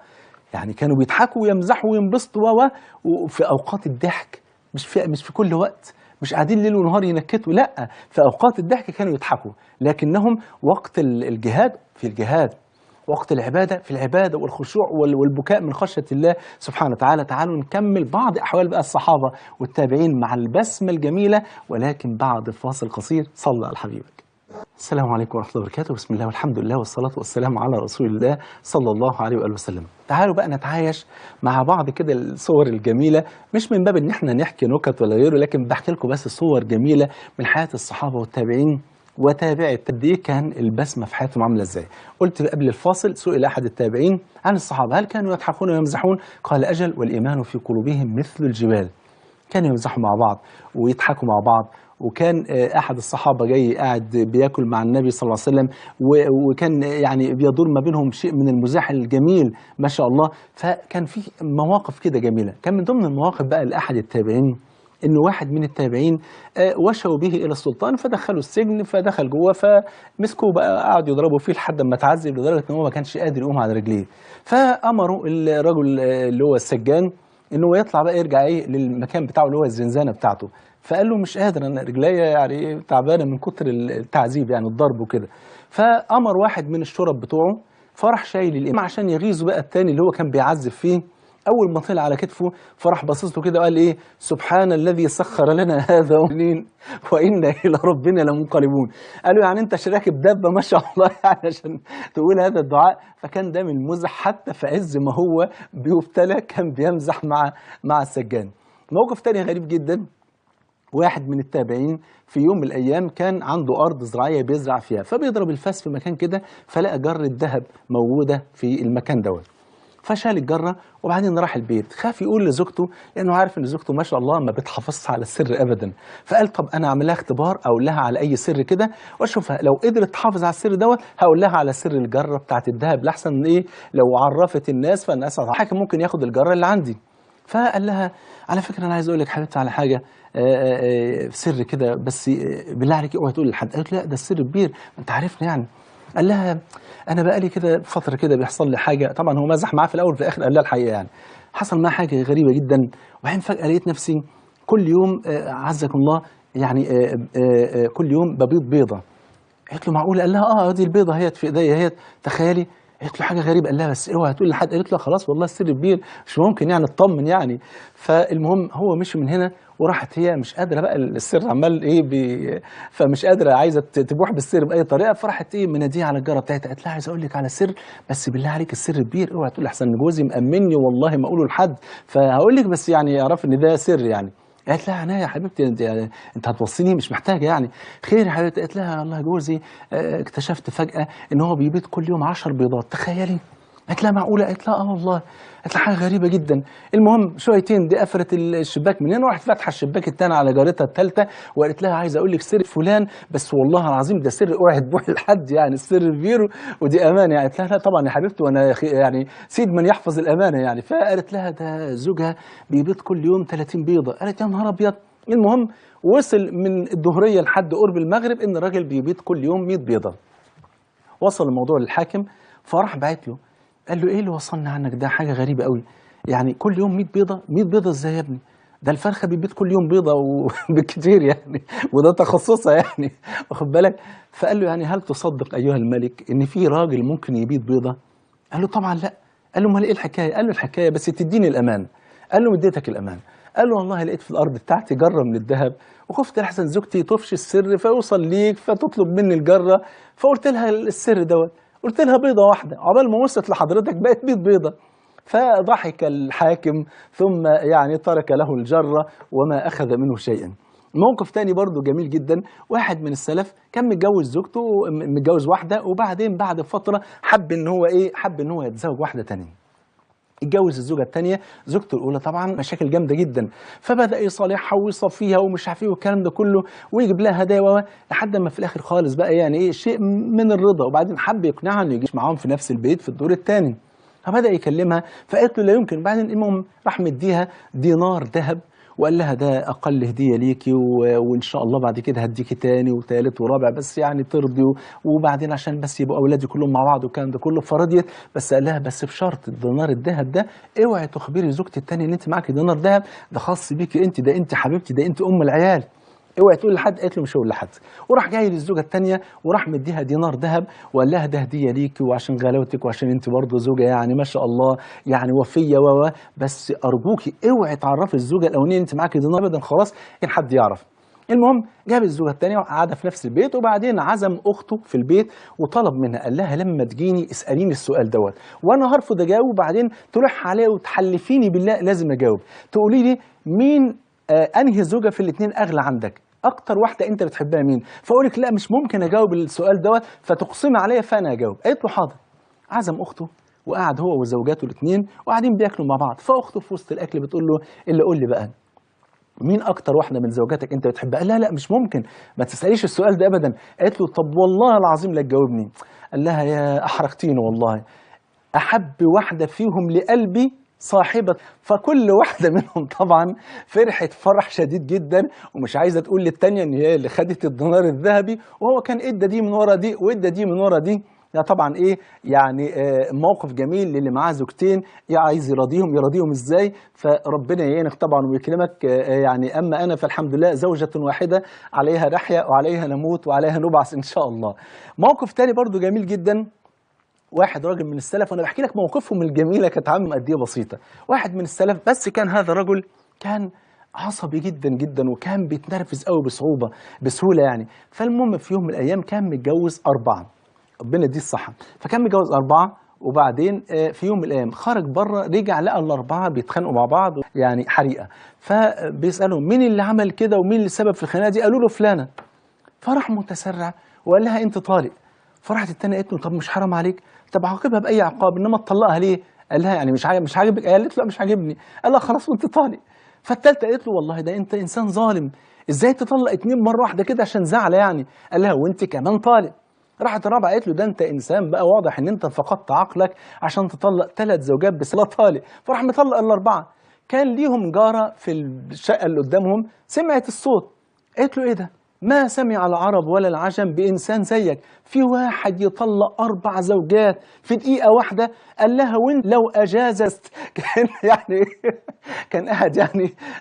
يعني كانوا بيضحكوا ويمزحوا وينبسطوا وفي أوقات الضحك، مش في كل وقت، مش قاعدين ليل ونهار ينكتوا، لا، في أوقات الضحك كانوا يضحكوا، لكنهم وقت الجهاد في الجهاد، وقت العبادة في العبادة، والخشوع والبكاء من خشية الله سبحانه وتعالى. تعالوا نكمل بعض أحوال بقى الصحابة والتابعين مع البسمة الجميلة، ولكن بعد فاصل قصير. صلى على حبيبك. السلام عليكم ورحمة الله وبركاته. بسم الله والحمد لله والصلاة والسلام على رسول الله صلى الله عليه وآله وسلم. تعالوا بقى نتعايش مع بعض كده الصور الجميلة، مش من باب ان احنا نحكي نكت ولا غيره، لكن بحكي لكم بس صور جميلة من حياة الصحابة والتابعين وتابع قد ايه كان البسمة في حياتهم عامله ازاي. قلت قبل الفاصل سئل احد التابعين عن الصحابة هل كانوا يضحكون ويمزحون؟ قال اجل والايمان في قلوبهم مثل الجبال. كانوا يمزحوا مع بعض ويضحكوا مع بعض، وكان احد الصحابة جاي قاعد بياكل مع النبي صلى الله عليه وسلم، وكان يعني بيدور ما بينهم شيء من المزاح الجميل ما شاء الله. فكان في مواقف كده جميلة. كان من ضمن المواقف بقى لاحد التابعين إنه واحد من التابعين وشوا به إلى السلطان فدخلوا السجن، فدخل جوه فمسكوه بقى قعدوا يضربوا فيه لحد ما اتعذب، لدرجة إن هو ما كانش قادر يقوم على رجليه. فأمروا الرجل اللي هو السجان إنه يطلع بقى يرجع إيه للمكان بتاعه اللي هو الزنزانة بتاعته. فقال له مش قادر، أنا رجليا يعني تعبانة من كتر التعذيب يعني الضرب وكده. فأمر واحد من الشرب بتوعه فراح شايل الإمام عشان يغيظه بقى التاني اللي هو كان بيعذب فيه. أول ما طلع على كتفه فراح باصص له كده وقال إيه: سبحان الذي سخر لنا هذا وإنا إلى ربنا لمنقلبون. قالوا يعني أنت راكب دابة ما شاء الله يعني عشان تقول هذا الدعاء. فكان ده من المزح، حتى في عز ما هو بيبتلى كان بيمزح مع السجان. موقف تاني غريب جدا، واحد من التابعين في يوم من الأيام كان عنده أرض زراعية بيزرع فيها، فبيضرب الفاس في مكان كده فلقى جرة ذهب موجودة في المكان دوت. فشال الجرة وبعدين راح البيت، خاف يقول لزوجته لأنه عارف إن زوجته ما شاء الله ما بتحافظش على السر أبدا. فقال طب أنا أعمل لها اختبار، أقول لها على أي سر كده وأشوفها، لو قدرت تحافظ على السر دوت هقول لها على سر الجرة بتاعت الذهب، لأحسن إيه لو عرفت الناس فالناس الحاكم ممكن ياخد الجرة اللي عندي. فقال لها على فكرة أنا عايز أقول لك حبيبتي على حاجة سر كده، بس بالله عليك اوعي تقول لحد. قالت لا ده السر كبير، ما أنت عارفني يعني. قال لها أنا بقالي كده فترة كده بيحصل لي حاجة. طبعا هو مزح معاه في الأول، في الآخر قال لها الحقيقة يعني حصل معاه حاجة غريبة جدا. وبعدين فجأة لقيت نفسي كل يوم عزكم الله يعني كل يوم ببيض بيضة. قالت له معقولة؟ قال لها اه دي البيضة هيت في إيديا هيت، تخيلي. قالت له حاجة غريبة. قال لها بس اوعى تقول لحد. قالت له خلاص والله السر كبير مش ممكن يعني، اطمن يعني. فالمهم هو مشي من هنا وراحت هي مش قادرة بقى، السر عمال ايه فمش قادرة، عايزه تبوح بالسر باي طريقه. فراحت ايه مناديه على الجاره بتاعتها، قالت لها عايزه اقول لك على سر، بس بالله عليك السر كبير اوعى تقول، احسن جوزي مأمني والله ما اقوله لحد، فهقول لك بس يعني اعرف ان ده سر يعني. قالت لها عناية يا حبيبتي، انت يعني انت هتوصيني؟ مش محتاجه يعني. خير يا حبيبتي؟ قالت لها والله جوزي اكتشفت فجاة ان هو بيبيض كل يوم 10 بيضات، تخيلي. قالت لها معقولة؟ قالت لها اه والله. قالت لها حاجة غريبة جدا. المهم شويتين دي قفلت الشباك من هنا، وراحت فاتحة الشباك الثاني على جارتها الثالثة وقالت لها عايزه اقول لك سر فلان، بس والله العظيم ده سر اوعي تبوح لحد، يعني السر كبير ودي امانه يعني. قالت لها لا طبعا يا حبيبتي، وانا يعني سيد من يحفظ الامانة يعني. فقالت لها ده زوجها بيبيض كل يوم 30 بيضة. قالت يا نهار ابيض. المهم وصل من الظهريه لحد قرب المغرب ان الراجل بيبيض كل يوم 100 بيضة. وصل الموضوع للحاكم، فراح بعت له قال له ايه اللي وصلنا عنك ده؟ حاجة غريبة قوي، يعني كل يوم 100 بيضة؟ 100 بيضة ازاي يا ابني؟ ده الفرخه بيبيض كل يوم بيضة وبالكتير يعني، وده تخصصها يعني، واخد بالك. فقال له يعني هل تصدق ايها الملك ان في راجل ممكن يبيض بيضة؟ قال له طبعا لا. قال له امال ايه الحكاية؟ قال له الحكاية بس تديني الامان. قال له اديتك الامان. قال له والله لقيت في الارض بتاعتي جره من الذهب، وخفت لحسن زوجتي تفشي السر فيوصل ليك فتطلب مني الجرة، فقلت لها السر دوت، قلت لها بيضة واحدة، عقبال ما وصلت لحضرتك بقت 100 بيضة. فضحك الحاكم ثم يعني ترك له الجرة وما اخذ منه شيئا. موقف تاني برضو جميل جدا، واحد من السلف كان متجوز زوجته، متجوز واحدة، وبعدين بعد فترة حب ان هو ايه، حب ان هو يتزوج واحدة تانية. اتجوز الزوجة الثانية، زوجته الاولى طبعا مشاكل جامدة جدا، فبدا يصالحها ويصفيها ومش عارف ايه والكلام ده كله، ويجيب لها هدايا، لحد ما في الاخر خالص بقى يعني ايه شيء من الرضا. وبعدين حب يقنعها انه يجيش معاهم في نفس البيت في الدور الثاني، فبدا يكلمها فقالت له لا يمكن. بعدين المهم راح مديها دينار ذهب وقال لها ده اقل هديه ليكي، وان شاء الله بعد كده هديكي تاني وتالت ورابع، بس يعني ترضي، وبعدين عشان بس يبقوا اولادي كلهم مع بعض والكلام ده كله. فرضيت، بس قال لها بس بشرط، الدينار الذهب ده اوعي تخبري زوجتي التانية ان انت معاكي دينار ذهب، ده خاص بيكي انت، ده انت حبيبتي، ده انت ام العيال، اوعي تقول لحد. قالت له مش هقول لحد. وراح جاي للزوجة الثانية وراح مديها دينار ذهب وقال لها ده هديه ليكي وعشان غلاوتك وعشان انت برضه زوجه يعني ما شاء الله يعني وفيه و بس ارجوكي اوعي تعرفي الزوجة الاولانية انت معاكي دينار ابدا، خلاص ان حد يعرف. المهم جاب الزوجة الثانية وقعدها في نفس البيت، وبعدين عزم اخته في البيت وطلب منها، قال لها لما تجيني اساليني السؤال دوت وانا هرفض اجاوب، وبعدين تلح عليا وتحلفيني بالله لازم اجاوب، تقولي لي مين انهي زوجه في الاثنين اغلى عندك، اكتر واحدة انت بتحبها مين؟ فاقول لك لا مش ممكن اجاوب السؤال دوت، فتقسمي عليا فانا اجاوب. قالت له حاضر. عزم اخته وقعد هو وزوجاته الاثنين وقاعدين بياكلوا مع بعض، فاخته في وسط الاكل بتقول له اللي قول لي بقى مين اكتر واحدة من زوجاتك انت بتحبها؟ قال لا لا مش ممكن، ما تساليش السؤال ده ابدا. قالت له طب والله العظيم لا تجاوبني. قال لها يا احرجتيني والله، احب واحدة فيهم لقلبي صاحبة. فكل واحدة منهم طبعا فرحت فرح شديد جدا، ومش عايزة تقول للتانية ان هي اللي خدت الدينار الذهبي، وهو كان ادى دي من ورا دي وادى دي من ورا دي. ده طبعا ايه يعني موقف جميل للي معاه زوجتين عايز يراضيهم، يراضيهم ازاي؟ فربنا يعينك طبعا ويكرمك. يعني اما انا فالحمد لله زوجة واحدة عليها نحيا وعليها نموت وعليها نبعث ان شاء الله. موقف تاني برضو جميل جدا، واحد راجل من السلف، وانا بحكي لك موقفهم الجميلة كانت عامله قد ايه بسيطة. واحد من السلف، بس كان هذا الرجل كان عصبي جدا جدا، وكان بيتنرفز قوي بصعوبة بسهولة يعني. فالمهم في يوم من الايام كان متجوز 4، ربنا يديه الصحة، فكان متجوز 4، وبعدين في يوم من الايام خرج بره، رجع لقى ال4 بيتخانقوا مع بعض يعني حريقة. فبيسالهم مين اللي عمل كده ومين اللي سبب في الخناقة دي؟ قالوا له فلانه. فراح متسرع وقال لها انت طالق. فراحت الثانية قالت له طب مش حرام عليك؟ طب عاقبها باي عقاب، انما تطلقها ليه؟ قال لها يعني مش عاجبك؟ قالت له لا مش عاجبني. قال لها خلاص وانت طالق. فالثالثه قالت له والله ده انت انسان ظالم، ازاي تطلق 2 مرة واحدة كده عشان زعله يعني؟ قال لها وانت كمان طالق. راحت الرابعة قالت له ده انت انسان بقى واضح ان انت فقدت عقلك عشان تطلق 3 زوجات بس لا طالق. فراح مطلق ال4. كان ليهم جاره في الشقة اللي قدامهم سمعت الصوت، قالت له ايه ده؟ ما سمع العرب ولا العجم بإنسان زيك، في واحد يطلق 4 زوجات في دقيقة واحدة. قال لها وين لو أجازت. كان يعني كان قاعد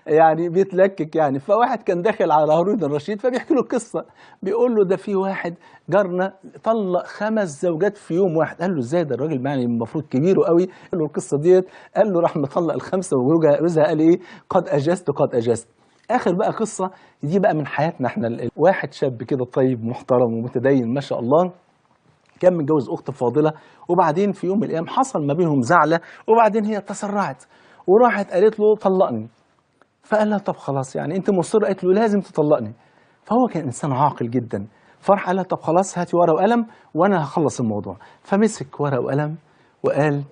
يعني بيتلكك يعني. فواحد كان داخل على هارون الرشيد فبيحكي له القصة، بيقول له ده في واحد جارنا طلق 5 زوجات في يوم واحد. قال له ازاي ده الراجل يعني المفروض كبير قوي. قال له القصة ديت، قال له راح مطلق ال5 وجوزها قال ايه؟ قد أجزت قد أجزت. اخر بقى قصة دي بقى من حياتنا احنا، واحد شاب كده طيب محترم ومتدين ما شاء الله، كان متجوز اخت فاضلة، وبعدين في يوم من الايام حصل ما بينهم زعله، وبعدين هي تسرعت وراحت قالت له طلقني. فقال لها طب خلاص يعني انت مصرة؟ قالت له لازم تطلقني. فهو كان انسان عاقل جدا، فرح قال لها طب خلاص هاتي ورقة وقلم وانا هخلص الموضوع. فمسك ورقة وقلم وقال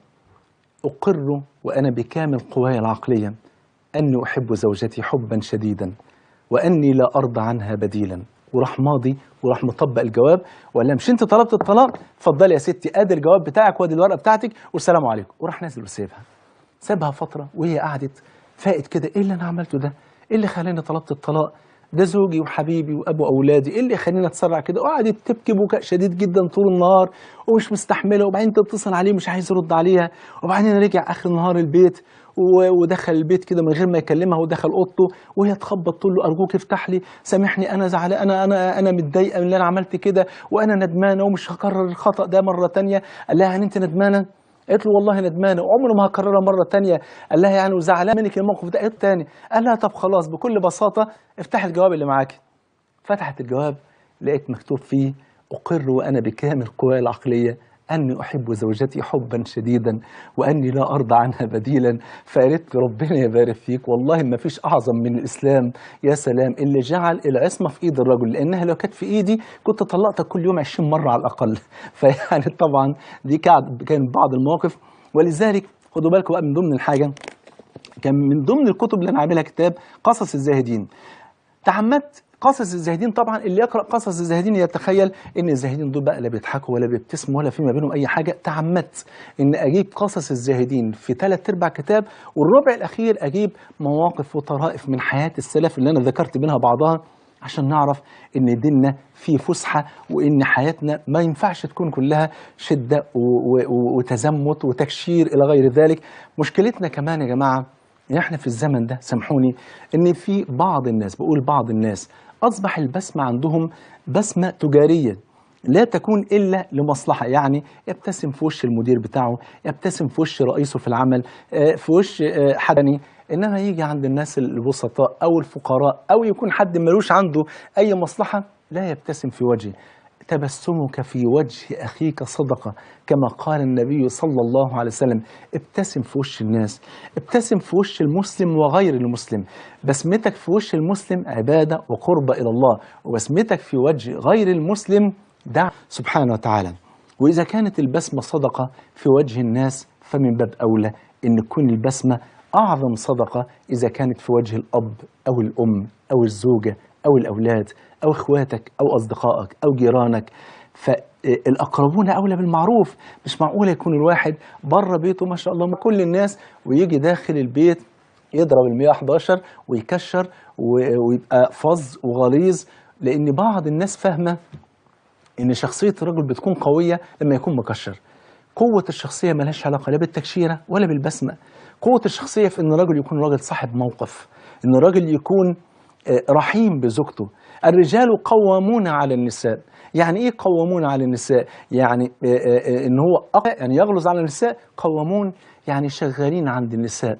اقر وانا بكامل قواي العقلية اني احب زوجتي حبا شديدا واني لا ارضى عنها بديلا. وراح ماضي وراح مطبق الجواب وقال لها مش انت طلبت الطلاق؟ اتفضلي يا ستي ادي الجواب بتاعك وادي الورقة بتاعتك والسلام عليكم. وراح نازل وسيبها. سابها فترة وهي قعدت فاقت كده، ايه اللي انا عملته ده؟ ايه اللي خلاني طلبت الطلاق؟ ده زوجي وحبيبي وابو اولادي، ايه اللي خلاني اتسرع كده؟ وقعدت تبكي بكاء شديد جدا طول النهار ومش مستحمله، وبعدين تتصل عليه مش عايز يرد عليها، وبعدين رجع اخر النهار البيت ودخل البيت كده من غير ما يكلمها ودخل اوضته وهي تخبط تقول له ارجوك افتح لي، سامحني انا زعلانة، انا متضايقة من اللي انا عملت كده وانا ندمانه ومش هكرر الخطا ده مرة ثانية. قال لها يعني انت ندمانه؟ قالت له والله ندمانه وعمره ما هكررها مرة ثانية. قال لها يعني وزعلان منك الموقف ده؟ قالت تاني. قال لها طب خلاص بكل بساطة افتحي الجواب اللي معاكي. فتحت الجواب لقيت مكتوب فيه اقر وانا بكامل قواي العقلية اني احب زوجتي حبا شديدا واني لا ارضى عنها بديلا. فقالت له ربنا يبارك فيك، والله ما فيش اعظم من الاسلام، يا سلام اللي جعل العصمة في ايد الرجل، لانها لو كانت في ايدي كنت طلقتك كل يوم 20 مرة على الاقل. فيعني طبعا دي كان بعض المواقف. ولذلك خدوا بالكم بقى من ضمن الحاجة، كان من ضمن الكتب اللي انا عاملها كتاب قصص الزاهدين. تعمدت قصص الزاهدين، طبعا اللي يقرأ قصص الزاهدين يتخيل ان الزاهدين دول بقى لا بيضحكوا ولا بيبتسموا ولا في ما بينهم اي حاجة. تعمدت ان اجيب قصص الزاهدين في 3/4 كتاب، والربع الاخير اجيب مواقف وطرائف من حياة السلف اللي انا ذكرت منها بعضها، عشان نعرف ان ديننا فيه فسحة وان حياتنا ما ينفعش تكون كلها شده وتزمت وتكشير الى غير ذلك. مشكلتنا كمان يا جماعة ان احنا في الزمن ده، سامحوني، ان في بعض الناس، بقول بعض الناس، اصبح البسمة عندهم بسمه تجارية لا تكون الا لمصلحة. يعني يبتسم في وش المدير بتاعه، يبتسم في وش رئيسه في العمل، في وش حد، انما يجي عند الناس البسطاء او الفقراء او يكون حد ملوش عنده اي مصلحة لا يبتسم في وجهه. تبسمك في وجه أخيك صدقة، كما قال النبي صلى الله عليه وسلم. ابتسم في وش الناس، ابتسم في وش المسلم وغير المسلم. بسمتك في وش المسلم عبادة وقربة إلى الله، وبسمتك في وجه غير المسلم دع سبحانه وتعالى. وإذا كانت البسمة صدقة في وجه الناس، فمن باب أولى إن تكون البسمة أعظم صدقة إذا كانت في وجه الأب أو الأم أو الزوجة أو الأولاد أو إخواتك أو أصدقائك أو جيرانك. فالأقربون أولى بالمعروف. مش معقول يكون الواحد بره بيته ما شاء الله مع كل الناس، ويجي داخل البيت يضرب 111 ويكشر ويبقى فظ وغليظ. لأن بعض الناس فاهمة إن شخصية الرجل بتكون قوية لما يكون مكشر. قوة الشخصية ملهاش علاقة لا بالتكشيرة ولا بالبسمة. قوة الشخصية في إن الرجل يكون راجل صاحب موقف، إن الرجل يكون رحيم بزوجته. الرجال قوامون على النساء. يعني ايه قوامون على النساء؟ يعني ان هو يعني يغلظ على النساء. قوامون يعني شغالين عند النساء.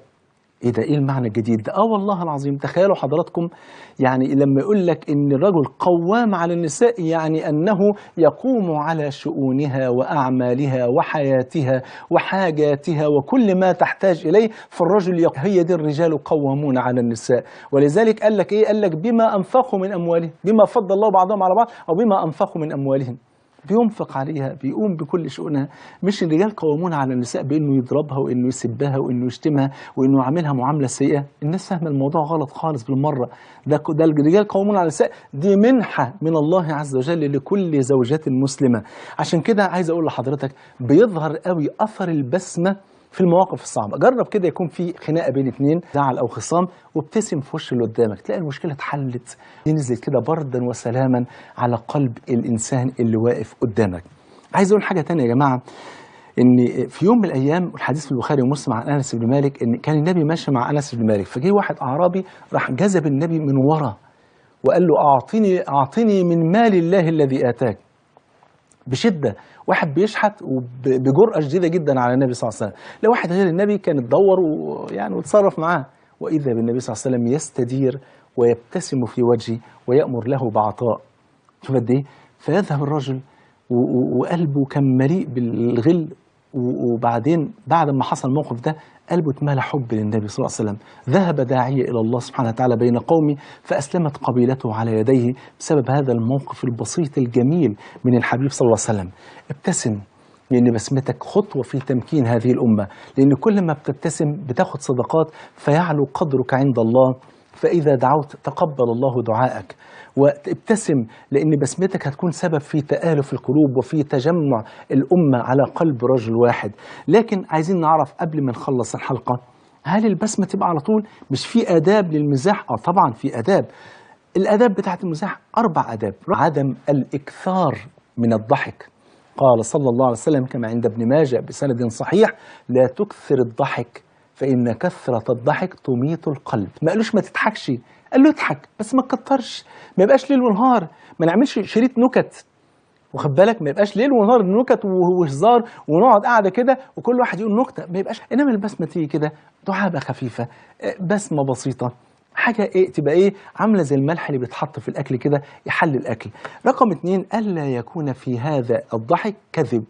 ايه ده؟ ايه المعنى الجديد ده؟ والله العظيم تخيلوا حضراتكم، يعني لما يقول لك ان الرجل قوام على النساء، يعني انه يقوم على شؤونها واعمالها وحياتها وحاجاتها وكل ما تحتاج اليه. فالرجل هي دي الرجال قوامون على النساء. ولذلك قال لك ايه؟ قال لك بما انفقوا من اموالهم، بما فضل الله بعضهم على بعض، او بما انفقوا من اموالهم. بينفق عليها، بيقوم بكل شؤونها. مش الرجال قوامون على النساء بانه يضربها وانه يسبها وانه يشتمها وانه يعاملها معاملة سيئه. الناس فاهمه الموضوع غلط خالص بالمرة. ده الرجال قوامون على النساء دي منحه من الله عز وجل لكل زوجة مسلمة. عشان كده عايز اقول لحضرتك بيظهر قوي اثر البسمة في المواقف الصعبة. جرب كده يكون في خناقه بين اتنين، زعل او خصام، وابتسم في وش اللي قدامك، تلاقي المشكلة اتحلت، نزلت كده بردا وسلاما على قلب الانسان اللي واقف قدامك. عايز اقول حاجة تانية يا جماعة، ان في يوم من الايام، والحديث في البخاري ومسلم عن انس بن مالك، ان كان النبي ماشي مع انس بن مالك، فجه واحد اعرابي راح جذب النبي من ورا وقال له اعطيني من مال الله الذي اتاك. بشده، واحد بيشحت وبجرأة شديدة جدا على النبي صلى الله عليه وسلم. لو واحد غير النبي كان اتدور ويعني وتصرف معاه. واذا بالنبي صلى الله عليه وسلم يستدير ويبتسم في وجهه ويأمر له بعطاء. شوف قد ايه. فيذهب الرجل وقلبه كان مليء بالغل. وبعدين بعد ما حصل الموقف ده قلبه اتملى حب للنبي صلى الله عليه وسلم، ذهب داعية إلى الله سبحانه وتعالى بين قومه فأسلمت قبيلته على يديه بسبب هذا الموقف البسيط الجميل من الحبيب صلى الله عليه وسلم. ابتسم، لأن بسمتك خطوة في تمكين هذه الأمة، لأن كل ما بتبتسم بتاخد صدقات فيعلو قدرك عند الله، فإذا دعوت تقبل الله دعائك. وابتسم لأن بسمتك هتكون سبب في تآلف القلوب وفي تجمع الأمة على قلب رجل واحد. لكن عايزين نعرف قبل ما نخلص الحلقة، هل البسمة تبقى على طول؟ مش في آداب للمزاح؟ طبعا في آداب. الآداب بتاعت المزاح 4 آداب. عدم الإكثار من الضحك، قال صلى الله عليه وسلم كما عند ابن ماجه بسند صحيح: لا تكثر الضحك فإن كثرة الضحك تميت القلب. ما قالوش ما تضحكش، قال له اضحك بس ما تكترش، ما يبقاش ليل ونهار، ما نعملش شريط نكت، واخد بالك، ما يبقاش ليل ونهار نكت وهزار ونقعد قاعدة كده وكل واحد يقول نكتة، ما يبقاش. انما البسمة تيجي كده دعابة خفيفة، بسمه بسيطة، حاجة ايه تبقى ايه عامله زي الملح اللي بيتحط في الاكل كده يحل الاكل. رقم 2، الا يكون في هذا الضحك كذب.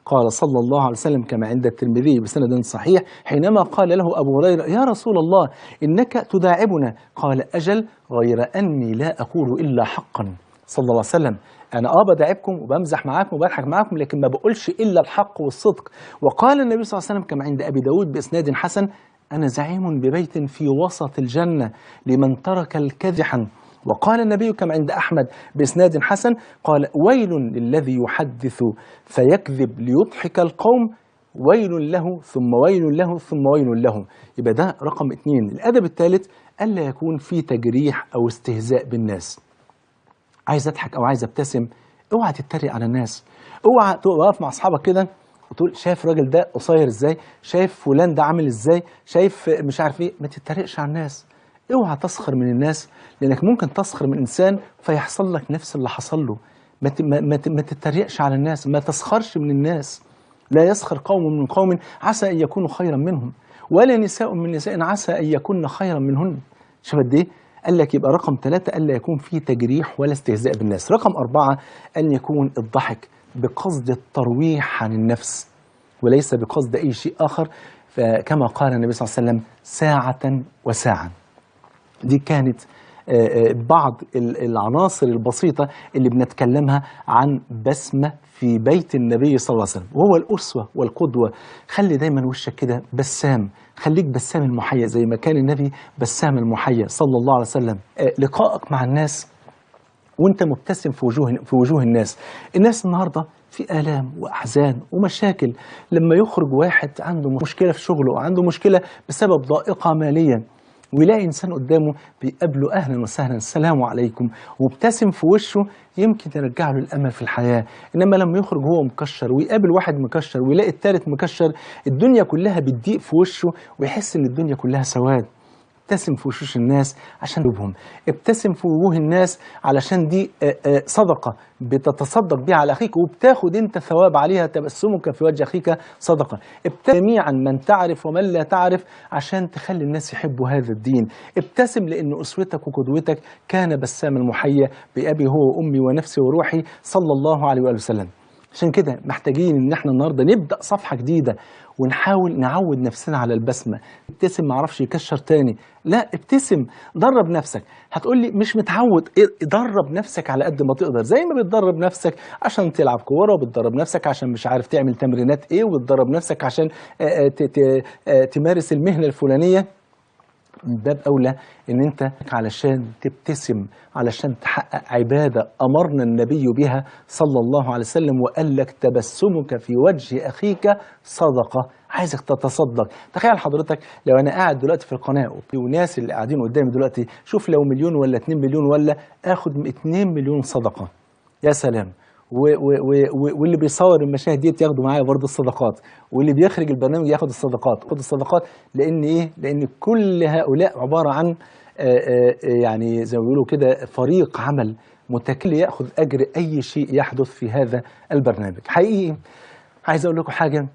قال صلى الله عليه وسلم كما عند الترمذي بسند صحيح حينما قال له أبو هريرة: يا رسول الله إنك تداعبنا، قال: أجل غير أني لا أقول إلا حقا. صلى الله عليه وسلم، أنا بداعبكم وبمزح معاكم وبضحك معاكم، لكن ما بقولش إلا الحق والصدق. وقال النبي صلى الله عليه وسلم كما عند أبي داود بإسناد حسن: أنا زعيم ببيت في وسط الجنة لمن ترك الكذحا. وقال النبي كما عند أحمد بإسناد حسن قال: ويل للذي يحدث فيكذب ليضحك القوم، ويل له ثم ويل له ثم ويل له. يبقى ده رقم 2. الأدب الثالث، ألا يكون في تجريح أو استهزاء بالناس. عايز أضحك أو عايز أبتسم، اوعى تتريق على الناس، اوعى تقف مع أصحابك كده وتقول شايف الراجل ده قصير ازاي، شايف فلان ده عامل ازاي، شايف مش عارف ايه. ما تتريقش على الناس، اوعى تسخر من الناس، لانك ممكن تسخر من انسان فيحصل لك نفس اللي حصل له. ما تتريقش على الناس، ما تسخرش من الناس. لا يسخر قوم من قوم عسى ان يكونوا خيرا منهم، ولا نساء من نساء عسى ان يكون خيرا منهن. شوف قد ايه؟ قال لك يبقى رقم 3 الا يكون فيه تجريح ولا استهزاء بالناس. رقم 4، ان يكون الضحك بقصد الترويح عن النفس وليس بقصد اي شيء اخر، فكما قال النبي صلى الله عليه وسلم: ساعة وساعة. دي كانت بعض العناصر البسيطة اللي بنتكلمها عن بسمة في بيت النبي صلى الله عليه وسلم، وهو الأسوة والقدوة. خلي دايما وشك كده بسام، خليك بسام المحيا زي ما كان النبي بسام المحيا صلى الله عليه وسلم. لقائك مع الناس وانت مبتسم في وجوه الناس. الناس النهارده في آلام وأحزان ومشاكل. لما يخرج واحد عنده مشكلة في شغله وعنده مشكلة بسبب ضائقة مالية، ويلاقي إنسان قدامه بيقابله أهلا وسهلا السلام عليكم وابتسم في وشه، يمكن يرجع له الأمل في الحياة. إنما لما يخرج هو مكشر ويقابل واحد مكشر ويلاقي التالت مكشر، الدنيا كلها بتضيق في وشه ويحس إن الدنيا كلها سواد. ابتسم في وشوش الناس عشان قلوبهم، ابتسم في وجوه الناس علشان دي صدقة بتتصدق بيها على أخيك وبتاخد انت ثواب عليها. تبسمك في وجه أخيك صدقة. ابتسم جميعا من تعرف ومن لا تعرف عشان تخلي الناس يحبوا هذا الدين. ابتسم لأن أسوتك وقدوتك كان بسام المحيا بأبي هو وأمي ونفسي وروحي صلى الله عليه وآله وسلم. عشان كده محتاجين ان احنا النهارده نبدا صفحة جديدة ونحاول نعود نفسنا على البسمة. ابتسم، ما اعرفش يكشر تاني، لا ابتسم، درب نفسك. هتقول لي مش متعود، درب نفسك على قد ما تقدر، زي ما بتدرب نفسك عشان تلعب كورة، وبتدرب نفسك عشان مش عارف تعمل تمرينات ايه، وبتدرب نفسك عشان تمارس المهنة الفلانية. من باب أولى إن أنت علشان تبتسم، علشان تحقق عبادة أمرنا النبي بها صلى الله عليه وسلم وقال لك تبسمك في وجه أخيك صدقة. عايزك تتصدق. تخيل حضرتك لو أنا قاعد دلوقتي في القناة وناس اللي قاعدين قدامي دلوقتي، شوف لو مليون ولا 2 مليون ولا آخد 2 مليون صدقة، يا سلام. واللي بيصور المشاهد دي ياخدوا معايا برضه الصدقات، واللي بيخرج البرنامج ياخد الصدقات، خد الصدقات. لان ايه؟ لان كل هؤلاء عبارة عن يعني زي ما بيقولوا كده فريق عمل متكل ياخذ اجر اي شيء يحدث في هذا البرنامج. حقيقي عايز اقول لكم حاجة،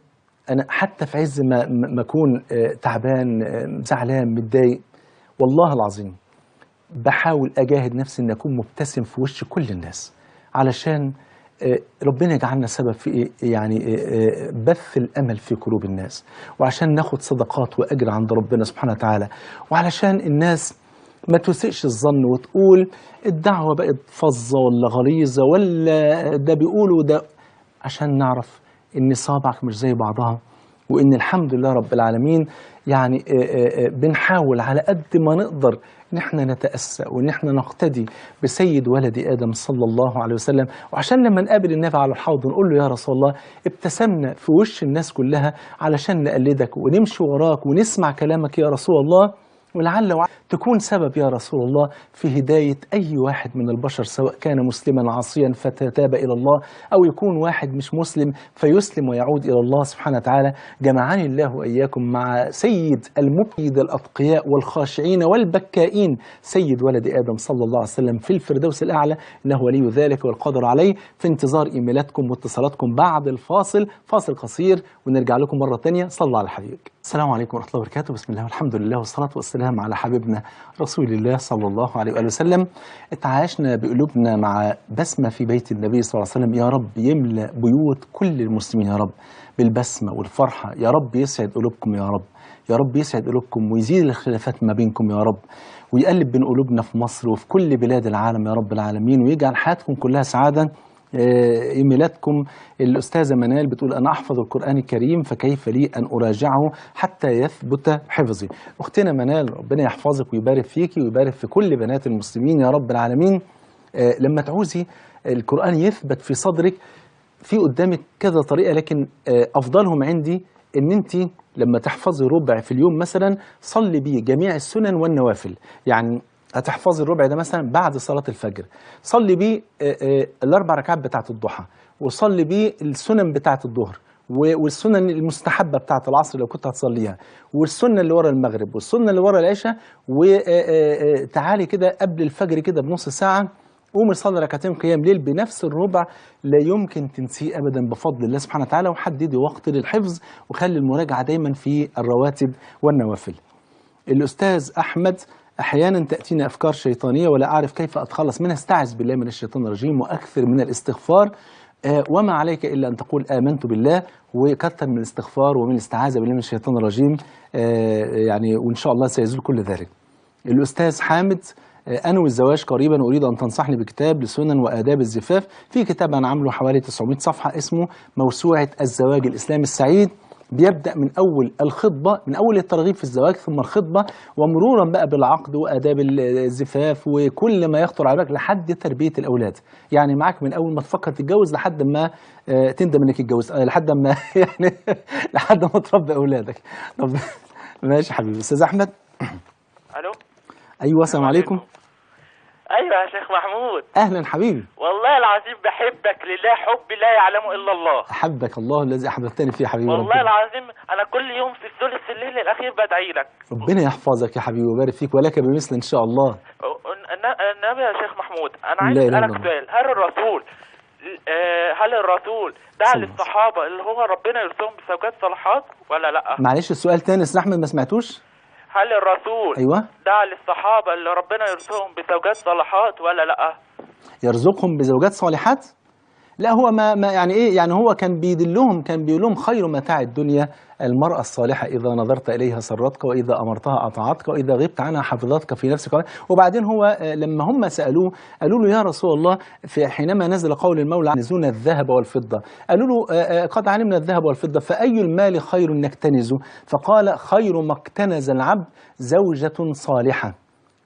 انا حتى في عز ما اكون تعبان زعلان متضايق، والله العظيم بحاول اجاهد نفسي ان اكون مبتسم في وش كل الناس، علشان ربنا يجعلنا سبب في إيه؟ يعني بث الأمل في قلوب الناس، وعشان ناخد صدقات وأجر عند ربنا سبحانه وتعالى، وعلشان الناس ما تسيئش الظن وتقول الدعوة بقت فظة ولا غليظة ولا ده بيقولوا ده، عشان نعرف إن صابعك مش زي بعضها، وإن الحمد لله رب العالمين يعني بنحاول على قد ما نقدر إن احنا نتأسى وإن احنا نقتدي بسيد ولد آدم صلى الله عليه وسلم، وعشان لما نقابل النبي على الحوض نقول له يا رسول الله ابتسمنا في وش الناس كلها علشان نقلدك ونمشي وراك ونسمع كلامك يا رسول الله، ولعل تكون سبب يا رسول الله في هداية أي واحد من البشر، سواء كان مسلما عاصيا فتتاب إلى الله، أو يكون واحد مش مسلم فيسلم ويعود إلى الله سبحانه وتعالى. جمعني الله وإياكم مع سيد المبيد الأتقياء والخاشعين والبكائين، سيد ولد آدم صلى الله عليه وسلم في الفردوس الأعلى، إنه ولي ذلك والقادر عليه. في انتظار إيميلاتكم واتصالاتكم بعد الفاصل، فاصل قصير ونرجع لكم مرة تانية. صلى على حبيبك. السلام عليكم ورحمة الله وبركاته. بسم الله والحمد لله والصلاة والسلام على حبيبنا رسول الله صلى الله عليه وآله وسلم. اتعايشنا بقلوبنا مع بسمة في بيت النبي صلى الله عليه وسلم. يا رب يملأ بيوت كل المسلمين يا رب بالبسمة والفرحة، يا رب يسعد قلوبكم يا رب، يا رب يسعد قلوبكم ويزيل الخلافات ما بينكم يا رب، ويقلب بين قلوبنا في مصر وفي كل بلاد العالم يا رب العالمين، ويجعل حياتكم كلها سعادة. إيميلاتكم الأستاذة منال بتقول أنا أحفظ القرآن الكريم فكيف لي أن أراجعه حتى يثبت حفظي. أختنا منال ربنا يحفظك ويبارك فيكي ويبارك في كل بنات المسلمين يا رب العالمين. لما تعوزي القرآن يثبت في صدرك في قدامك كذا طريقة، لكن أفضلهم عندي إن أنت لما تحفظي ربع في اليوم مثلا صلي بيه جميع السنن والنوافل. يعني هتحفظي الربع ده مثلا بعد صلاة الفجر، صلي بيه الأربع ركعات بتاعة الضحى، وصلي بيه السنن بتاعة الظهر، والسنن المستحبة بتاعة العصر لو كنت هتصليها، والسنة اللي ورا المغرب، والسنة اللي ورا العشاء، وتعالي كده قبل الفجر كده بنص ساعة قومي صلي ركعتين قيام ليل بنفس الربع، لا يمكن تنسيه أبدا بفضل الله سبحانه وتعالى. وحددي وقت للحفظ وخلي المراجعة دايما في الرواتب والنوافل. الأستاذ أحمد، أحيانا تأتينا أفكار شيطانية ولا أعرف كيف أتخلص منها. استعذ بالله من الشيطان الرجيم وأكثر من الاستغفار، وما عليك إلا أن تقول آمنت بالله، وكثر من الاستغفار ومن الاستعاذة بالله من الشيطان الرجيم، يعني وإن شاء الله سيزول كل ذلك. الأستاذ حامد، أنوي الزواج قريبا وأريد أن تنصحني بكتاب لسنن وآداب الزفاف. في كتاب أنا عامله حوالي 900 صفحة اسمه موسوعة الزواج الإسلامي السعيد، بيبدأ من أول الخطبة، من أول الترغيب في الزواج ثم الخطبة، ومرورا بقى بالعقد وآداب الزفاف وكل ما يخطر على بالك لحد تربية الأولاد. يعني معاك من أول ما تفكر تتجوز لحد ما تندم إنك تتجوز، لحد ما يعني لحد ما تربي أولادك. طب ماشي حبيبي. أستاذ أحمد. ألو. أيوه السلام عليكم. ايوه يا شيخ محمود. اهلا حبيبي. والله العظيم بحبك لله حب لا يعلمه الا الله. احبك الله الذي احببتني فيه يا حبيبي. والله العظيم انا كل يوم في الثلث الليل الاخير بدعي لك. ربنا يحفظك يا حبيبي ويبارك فيك ولك بمثل ان شاء الله. النبي يا شيخ محمود انا عايز اسالك سؤال، هل الرسول دعا للصحابة اللي هو ربنا يرزقهم بزوجات صالحات ولا لا؟ معلش السؤال تاني استاذ احمد ما سمعتوش. هل الرسول أيوة؟ دعا للصحابة اللي ربنا يرزقهم بزوجات صالحات ولا لأ؟ يرزقهم بزوجات صالحات؟ لا هو ما يعني إيه، يعني هو كان بيدلهم، كان بيقول لهم خير متاع الدنيا المرأة الصالحة إذا نظرت إليها سرتك وإذا أمرتها أطاعتك وإذا غبت عنها حفظتك في نفسك. وبعدين هو لما هم سألوه قالوا له يا رسول الله في حينما نزل قول المولى يكنزون الذهب والفضة، قالوا له قد علمنا الذهب والفضة فأي المال خير نكتنزه؟ فقال خير ما اكتنز العبد زوجة صالحة،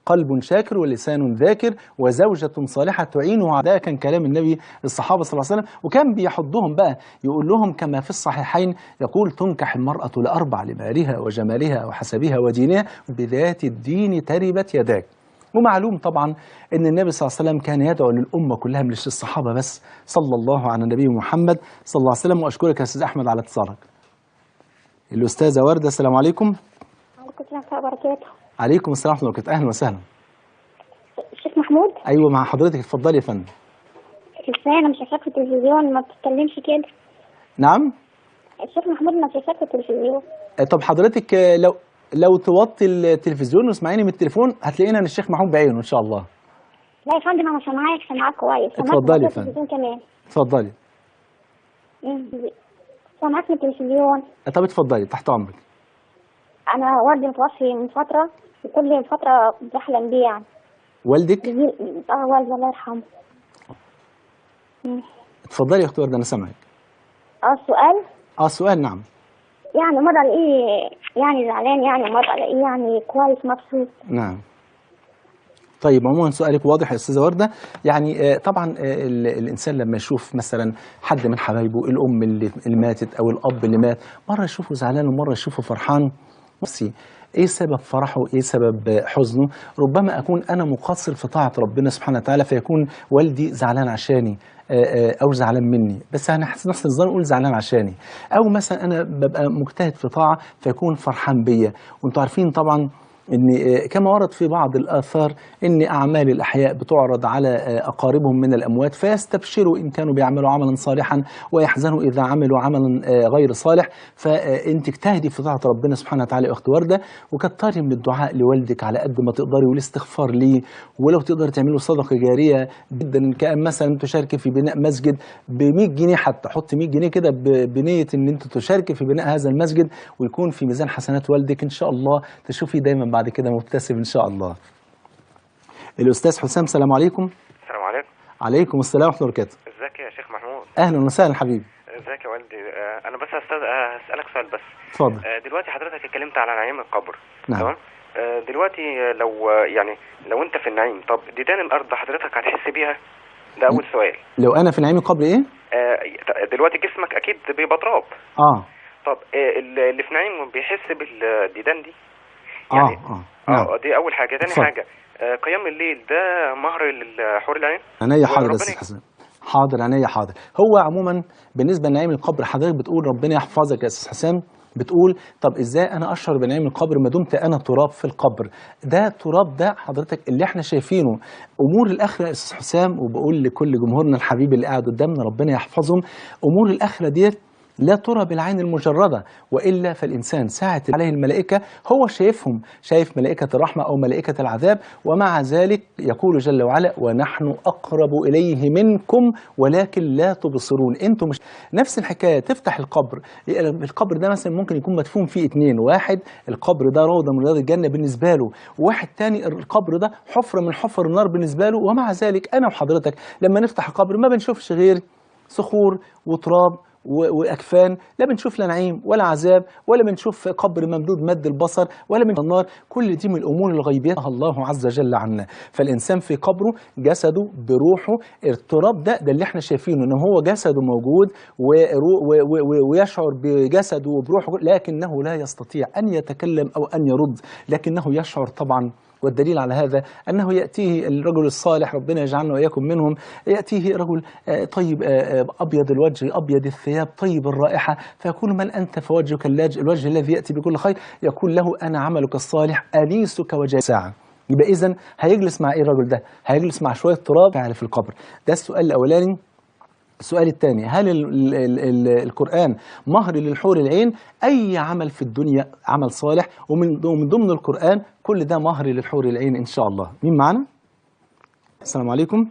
قلب شاكر ولسان ذاكر وزوجة صالحة تعينه. ده كان كلام النبي للصحابة صلى الله عليه وسلم، وكان بيحضهم بقى يقول لهم كما في الصحيحين يقول تنكح المرأة لأربع، لمالها وجمالها وحسبها ودينها، بذات الدين تربت يداك. ومعلوم طبعا أن النبي صلى الله عليه وسلم كان يدعو للأمة كلها مش للصحابة بس، صلى الله على النبي محمد صلى الله عليه وسلم. وأشكرك يا أستاذ أحمد على اتصالك. الأستاذة وردة السلام عليكم. وعليكم السلام ورحمة الله وبركاته. عليكم السلام ورحمة الله وبركاته، أهلا وسهلا. الشيخ محمود؟ أيوه مع حضرتك، اتفضلي يا فندم. ازاي أنا مش شايفاك في التلفزيون، ما بتتكلمش كده. نعم؟ الشيخ محمود ما شايفاك في التلفزيون. طب حضرتك لو توطي التلفزيون واسمعيني من التليفون هتلاقينا أنا الشيخ محمود بعينه إن شاء الله. لا يا فندم، انا سامعاك، سامعاك كويس. اتفضلي يا فندم. كمان اتفضلي. سامعاك من التلفزيون. طب اتفضلي، تحت امرك. انا والدي متوفي من فترة، وكل فترة بحلم بيه يعني. والدك؟ اه والدي الله يرحمه. اتفضلي يا اخت ورده، انا سامعك. السؤال؟ السؤال، نعم. يعني مرة الاقيه يعني زعلان يعني، ومرة الاقيه يعني كويس مبسوط. نعم. طيب عموما سؤالك واضح يا استاذه ورده. يعني طبعا الانسان لما يشوف مثلا حد من حبايبه، الام اللي ماتت او الاب اللي مات، مرة يشوفه زعلان ومرة يشوفه فرحان. نفسي ايه سبب فرحه، ايه سبب حزنه؟ ربما اكون انا مقصر في طاعة ربنا سبحانه وتعالى، فيكون والدي زعلان عشاني او زعلان مني، بس انا حاسس نفس الظن اقول زعلان عشاني. او مثلا انا ببقى مجتهد في طاعة فيكون فرحان بيا. وانتم عارفين طبعا ان كما ورد في بعض الاثار ان اعمال الاحياء بتعرض على اقاربهم من الاموات، فيستبشروا ان كانوا بيعملوا عملا صالحا، ويحزنوا اذا عملوا عملا غير صالح. فانت اجتهدي في طاعة ربنا سبحانه وتعالى يا اخت ورده، وكتري من الدعاء لوالدك على قد ما تقدري، والاستغفار ليه، ولو تقدري تعملوا صدقه جارية جدا، كان مثلا تشاركي في بناء مسجد ب 100 جنيه، حتى حطي 100 جنيه كده بنيه ان انت تشاركي في بناء هذا المسجد، ويكون في ميزان حسنات والدك ان شاء الله. تشوفي دايما بعد كده مبتسم ان شاء الله. الاستاذ حسام، السلام عليكم. السلام عليكم. عليكم السلام ورحمة الله وبركاته. ازيك يا شيخ محمود؟ اهلا وسهلا حبيبي. ازيك يا والدي؟ انا بس هسالك سؤال بس. اتفضل. دلوقتي حضرتك اتكلمت على نعيم القبر. نعم. تمام. دلوقتي لو يعني لو انت في النعيم، طب ديدان الارض حضرتك هتحس بيها؟ ده اول سؤال. لو انا في نعيم القبر ايه؟ دلوقتي جسمك اكيد بيبقى تراب. طب اللي في نعيم بيحس بالديدان دي؟ يعني نعم. دي اول حاجة. تاني حاجة، قيام الليل ده مهر للحور العين؟ عينيا حاضر يا استاذ حسن، حاضر عينيا حاضر. هو عموما بالنسبة لنعيم القبر حضرتك بتقول ربنا يحفظك يا استاذ حسام، بتقول طب ازاي انا اشعر بنعيم القبر ما دمت انا تراب في القبر؟ ده تراب، ده حضرتك اللي احنا شايفينه. امور الاخرة يا استاذ حسام، وبقول لكل جمهورنا الحبيب اللي قاعد قدامنا ربنا يحفظهم، امور الاخرة ديت لا ترى بالعين المجردة، وإلا فالإنسان ساعة عليه الملائكة هو شايفهم، شايف ملائكة الرحمة أو ملائكة العذاب، ومع ذلك يقول جل وعلا ونحن أقرب إليه منكم ولكن لا تبصرون. أنتم مش نفس الحكاية. تفتح القبر، القبر ده مثلا ممكن يكون مدفون فيه اتنين، واحد القبر ده روضة من رياض الجنة بالنسبة له، وواحد تاني القبر ده حفرة من حفر النار بالنسبة له. ومع ذلك أنا وحضرتك لما نفتح القبر ما بنشوفش غير صخور وتراب وأكفان، لا بنشوف لا نعيم ولا عذاب، ولا بنشوف قبر ممدود مد البصر، ولا من النار. كل دي من الأمور الغيبية الله عز وجل عنا. فالإنسان في قبره جسده بروحه، التراب ده اللي احنا شايفينه إن هو جسده موجود ويشعر بجسده وبروحه، لكنه لا يستطيع أن يتكلم أو أن يرد، لكنه يشعر طبعا. والدليل على هذا أنه يأتيه الرجل الصالح، ربنا يجعلنا وإياكم منهم، يأتيه رجل طيب أبيض الوجه أبيض الثياب طيب الرائحة، فيقول من أنت؟ فوجهك الوجه الذي يأتي بكل خير، يقول له أنا عملك الصالح أنيسك وجه ساعة. يبقى إذن هيجلس مع إيه الرجل ده؟ هيجلس مع شوية تراب في القبر. ده السؤال الأولاني. السؤال الثاني، هل ال ال ال القرآن مهر للحور العين؟ أي عمل في الدنيا عمل صالح، ومن ضمن القرآن كل ده مهر للحور العين إن شاء الله. مين معنا؟ السلام عليكم.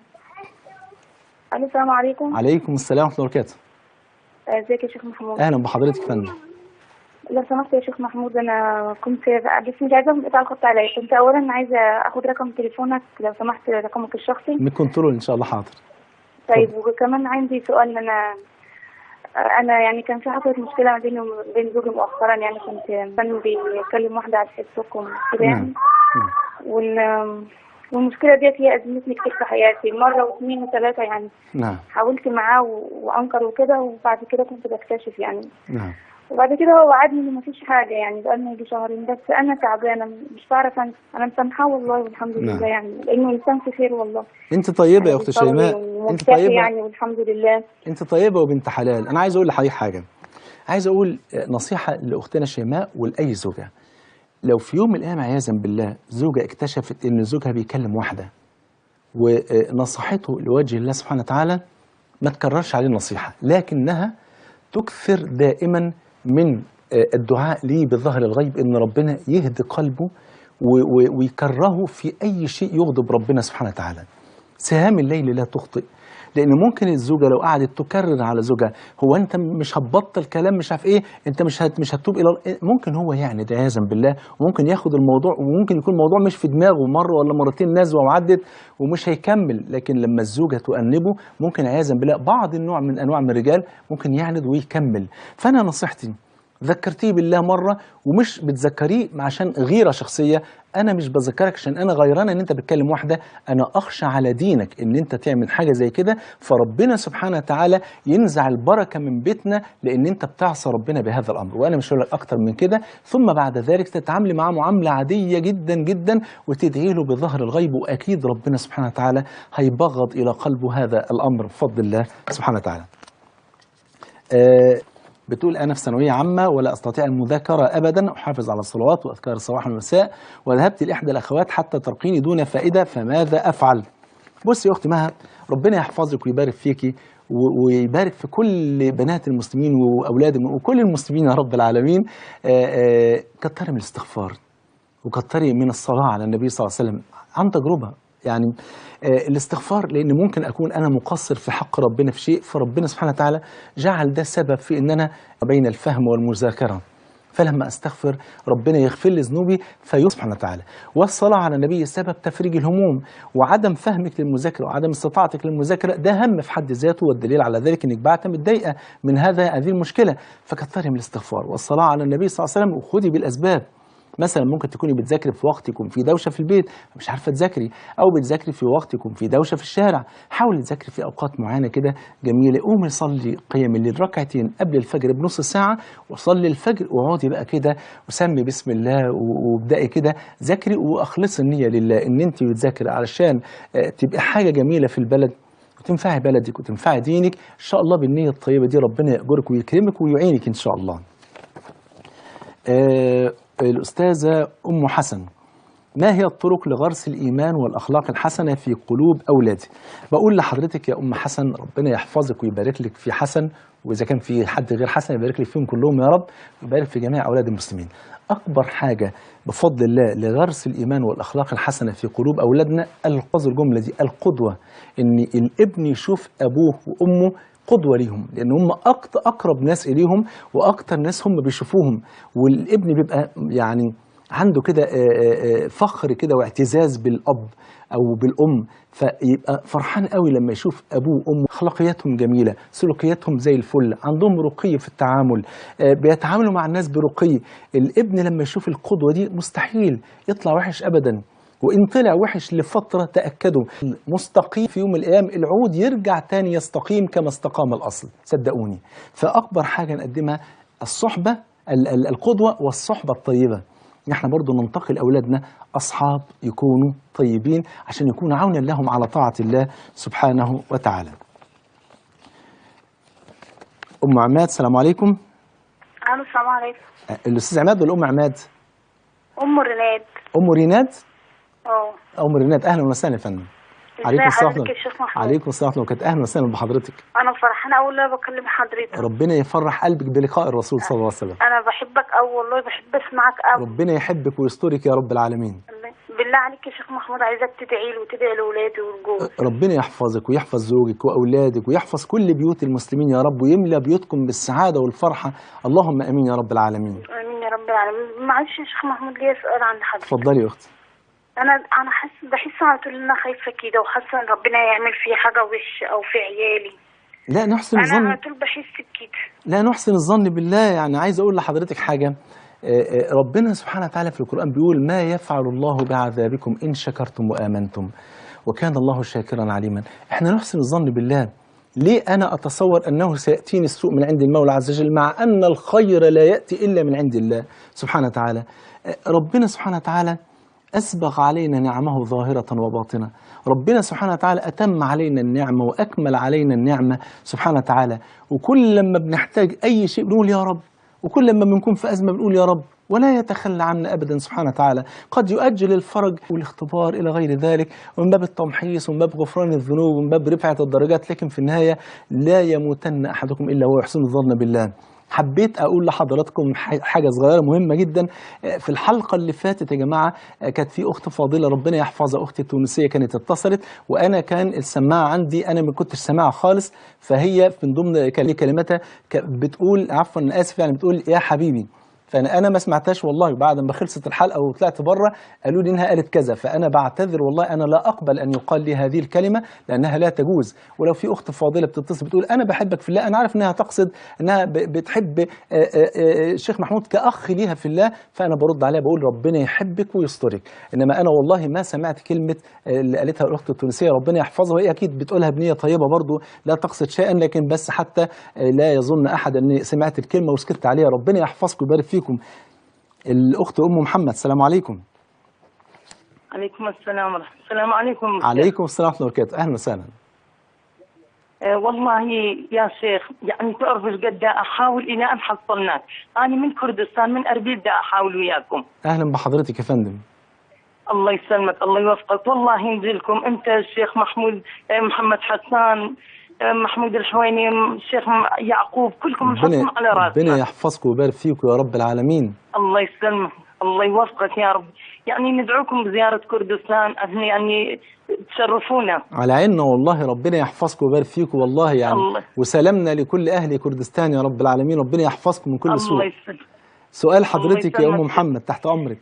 السلام عليكم. عليكم السلام ورحمة الله وبركاته. ازيك يا شيخ محمود؟ أهلا بحضرتك يا فندم. لو سمحت يا شيخ محمود، أنا كنت بس مش عايزة أقطع الخط عليا، كنت أولا عايزة أخد رقم تليفونك لو سمحت، رقمك الشخصي. من كنترول إن شاء الله. حاضر. طيب، وكمان عندي سؤال. انا يعني كان في حصلت مشكلة ما بيني وبين زوجي مؤخرا، يعني كان بيكلم واحدة على الفيسبوك وكده يعني. والمشكلة ديت هي ازمتني كتير في حياتي، مرة واثنين وثلاثة يعني. نعم. حاولت معاه وانكر وكده، وبعد كده كنت بكتشف يعني. نعم. وبعد كده هو وعدني ان مفيش حاجة يعني، بقالنا يجي شهرين، بس انا تعبانة مش بعرف انسى. انا مسامحاه والله والحمد لله. نعم. يعني لانه انسان في خير والله. انت طيبة يا اخت شيماء، انت طيبة يعني والحمد لله. انت طيبة وبنت حلال. انا عايز اقول لحضرتك حاجة، عايز اقول نصيحة لاختنا شيماء ولاي زوجه. لو في يوم من الايام عياذا بالله زوجه اكتشفت ان زوجها بيكلم واحدة ونصحته لوجه الله سبحانه وتعالى، ما تكررش عليه النصيحة، لكنها تكثر دائما من الدعاء ليه بظهر الغيب ان ربنا يهدي قلبه ويكرهه في اي شيء يغضب ربنا سبحانه وتعالى. سهام الليل لا تخطئ. لان ممكن الزوجة لو قعدت تكرر على زوجها هو انت مش هتبطل كلام مش عارف ايه، انت مش هتتوب الى، ممكن هو يعني عياذا بالله، وممكن ياخد الموضوع، وممكن يكون الموضوع مش في دماغه مرة ولا مرتين نزوة وعدت ومش هيكمل. لكن لما الزوجة تؤنبه ممكن عياذا بالله بعض النوع من انواع من الرجال ممكن يعند ويكمل. فانا نصيحتي ذكرتيه بالله مرة، ومش بتذكريه عشان غيره شخصية، انا مش بذكرك عشان انا غيرانه ان انت بتكلم واحدة، انا اخشى على دينك ان انت تعمل حاجة زي كده، فربنا سبحانه وتعالى ينزع البركة من بيتنا لان انت بتعصى ربنا بهذا الامر. وانا مش هقول لك اكتر من كده. ثم بعد ذلك تتعاملي معاه معاملة عادية جدا جدا وتدعي له بظهر الغيب، واكيد ربنا سبحانه وتعالى هيبغض الى قلبه هذا الامر بفضل الله سبحانه وتعالى. بتقول أنا في ثانوية عامة ولا أستطيع المذاكرة أبدا، أحافظ على الصلوات وأذكار الصباح والمساء، وذهبت لإحدى الأخوات حتى ترقيني دون فائدة، فماذا أفعل؟ بصي يا أختي مها، ربنا يحفظك ويبارك فيكي ويبارك في كل بنات المسلمين وأولاد وكل المسلمين يا رب العالمين. كتري من الاستغفار وكتري من الصلاة على النبي صلى الله عليه وسلم عن تجربة. يعني الاستغفار، لأن ممكن أكون أنا مقصر في حق ربنا في شيء، فربنا سبحانه وتعالى جعل ده سبب في أن أنا بين الفهم والمذاكرة، فلما أستغفر ربنا يغفر لي ذنوبي سبحانه وتعالى. والصلاة على النبي سبب تفريج الهموم، وعدم فهمك للمذاكرة وعدم استطاعتك للمذاكرة ده هم في حد ذاته، والدليل على ذلك أنك بعت متضايقة من هذه المشكلة، فكثري من الاستغفار والصلاة على النبي صلى الله عليه وسلم، وخدي بالأسباب. مثلا ممكن تكوني بتذاكري في وقت يكون في دوشه في البيت مش عارفه تذاكري، او بتذاكري في وقت يكون في دوشه في الشارع. حاولي تذاكري في اوقات معينة كده جميلة. قومي صلي قيام الليل ركعتين قبل الفجر بنص ساعة، وصلي الفجر واقعدي بقى كده وسمي بسم الله وابدأي كده ذاكري، واخلصي النية لله ان انت بتذاكري علشان تبقى حاجة جميلة في البلد وتنفعي بلدك وتنفعي دينك ان شاء الله. بالنية الطيبة دي ربنا يأجرك ويكرمك ويعينك ان شاء الله. الأستاذة أم حسن، ما هي الطرق لغرس الإيمان والأخلاق الحسنة في قلوب أولادي؟ بقول لحضرتك يا أم حسن ربنا يحفظك ويبارك لك في حسن، وإذا كان في حد غير حسن يبارك لك فيهم كلهم يا رب، ويبارك في جميع أولاد المسلمين. أكبر حاجة بفضل الله لغرس الإيمان والأخلاق الحسنة في قلوب أولادنا القصد الجملة دي، القدوة، إن الابن يشوف أبوه وأمه قدوة ليهم، لأن هم أقرب ناس إليهم وأكتر ناس هم بيشوفوهم، والابن بيبقى يعني عنده كده فخر كده واعتزاز بالأب أو بالأم، فيبقى فرحان قوي لما يشوف أبوه وأمه أخلاقياتهم جميلة، سلوكياتهم زي الفل، عندهم رقي في التعامل، بيتعاملوا مع الناس برقي. الابن لما يشوف القدوة دي مستحيل يطلع وحش أبدا، وإن طلع وحش لفترة تأكدوا مستقيم في يوم من الأيام العود يرجع تاني يستقيم كما استقام الأصل، صدقوني. فأكبر حاجة نقدمها الصحبة، القدوة والصحبة الطيبة. نحن برضو ننتقل أولادنا أصحاب يكونوا طيبين عشان يكونوا عونا لهم على طاعة الله سبحانه وتعالى. أم عماد، السلام عليكم. السلام عليكم. الأستاذ عماد ولا أم عماد؟ أم ريناد. أم ريناد؟ اه أم ريناد، أهلا وسهلا يا فندم. عليكم السلام يا شيخ محمود. عليكم السلام ورحمة الله وبركاته، أهلا وسهلا بحضرتك. أنا فرحانة أوي إن أنا بكلم حضرتك. ربنا يفرح قلبك بلقاء الرسول صلى الله عليه وسلم. أنا بحبك أوي والله، بحب أسمعك أوي. ربنا يحبك ويسترك يا رب العالمين. بالله عليك يا شيخ محمود، عايزاك تدعي لي وتدعي لأولادي ولجوزي. ربنا يحفظك ويحفظ زوجك وأولادك ويحفظ كل بيوت المسلمين يا رب، ويملى بيوتكم بالسعادة والفرحة، اللهم آمين يا رب العالمين. آمين يا رب العالمين. معلش يا شيخ محمود ليا سؤال عند حضرتك. اتفضلي يا أختي. انا بحس على طول ان انا خايفة كده، وحاسه ان ربنا هيعمل في حاجة وحشة او في عيالي. لا نحسن الظن، انا على طول بحس بكده. لا نحسن الظن بالله. يعني عايز اقول لحضرتك حاجة، ربنا سبحانه وتعالى في القران بيقول ما يفعل الله بعذابكم ان شكرتم وامنتم وكان الله شاكرا عليما. احنا نحسن الظن بالله. ليه انا اتصور انه سياتيني السوء من عند المولى عز وجل، مع ان الخير لا ياتي الا من عند الله سبحانه وتعالى؟ ربنا سبحانه وتعالى أسبغ علينا نعمه ظاهرة وباطنة. ربنا سبحانه وتعالى أتم علينا النعمة وأكمل علينا النعمة سبحانه وتعالى. وكل لما بنحتاج أي شيء بنقول يا رب، وكل لما بنكون في أزمة بنقول يا رب، ولا يتخلى عنا أبدا سبحانه وتعالى. قد يؤجل الفرج والاختبار إلى غير ذلك، ومن باب التمحيص ومن باب غفران الذنوب ومن باب رفعة الدرجات، لكن في النهاية لا يموتن أحدكم إلا وهو يحسن الظن بالله. حبيت اقول لحضراتكم حاجة صغيرة مهمة جدا. في الحلقة اللي فاتت يا جماعة كانت في اخت فاضلة ربنا يحفظها، اختي التونسية، كانت اتصلت وانا كان السماعة عندي انا ما كنتش سامعها خالص، فهي من ضمن كلماتها بتقول، عفوا انا اسف يعني، بتقول يا حبيبي، فانا ما سمعتهاش والله. وبعد ما خلصت الحلقة وطلعت بره قالوا لي انها قالت كذا، فانا بعتذر والله، انا لا اقبل ان يقال لي هذه الكلمة لانها لا تجوز. ولو في اخت فاضلة بتتصل بتقول انا بحبك في الله، انا عارف انها تقصد انها بتحب الشيخ محمود كاخ ليها في الله، فانا برد عليها بقول ربنا يحبك ويسترك. انما انا والله ما سمعت كلمة اللي قالتها الاخت التونسية، ربنا يحفظها، وهي اكيد بتقولها بنيه طيبة برضو لا تقصد شيئا، لكن بس حتى لا يظن احد اني سمعت الكلمة وسكت عليها. ربنا يحفظكم ويبارك فيكم. الأخت أم محمد، السلام عليكم. عليكم السلام ورحمة. السلام عليكم. عليكم السلام ورحمة الله وبركاته، أهلا وسهلا. والله يا شيخ يعني تعرف ايش قد أحاول إلى أن حصلناك. أنا من كردستان، من أربيل، دا أحاول وياكم. أهلا بحضرتك يا فندم. الله يسلمك، الله يوفقك. والله ينزلكم أنت الشيخ محمود، محمد حسان، محمود الحويني، الشيخ يعقوب، كلكم نحطكم على راسنا. ربنا يحفظكم ويبارك فيكم يا رب العالمين. الله يسلمك، الله يوفقك يا رب. يعني ندعوكم بزيارة كردستان، يعني تشرفونا. على عيننا والله، ربنا يحفظكم ويبارك فيكم والله يعني الله. وسلامنا لكل أهل كردستان يا رب العالمين، ربنا يحفظكم من كل سوء. الله يسلمك. سؤال حضرتك يا أم محمد، تحت أمرك.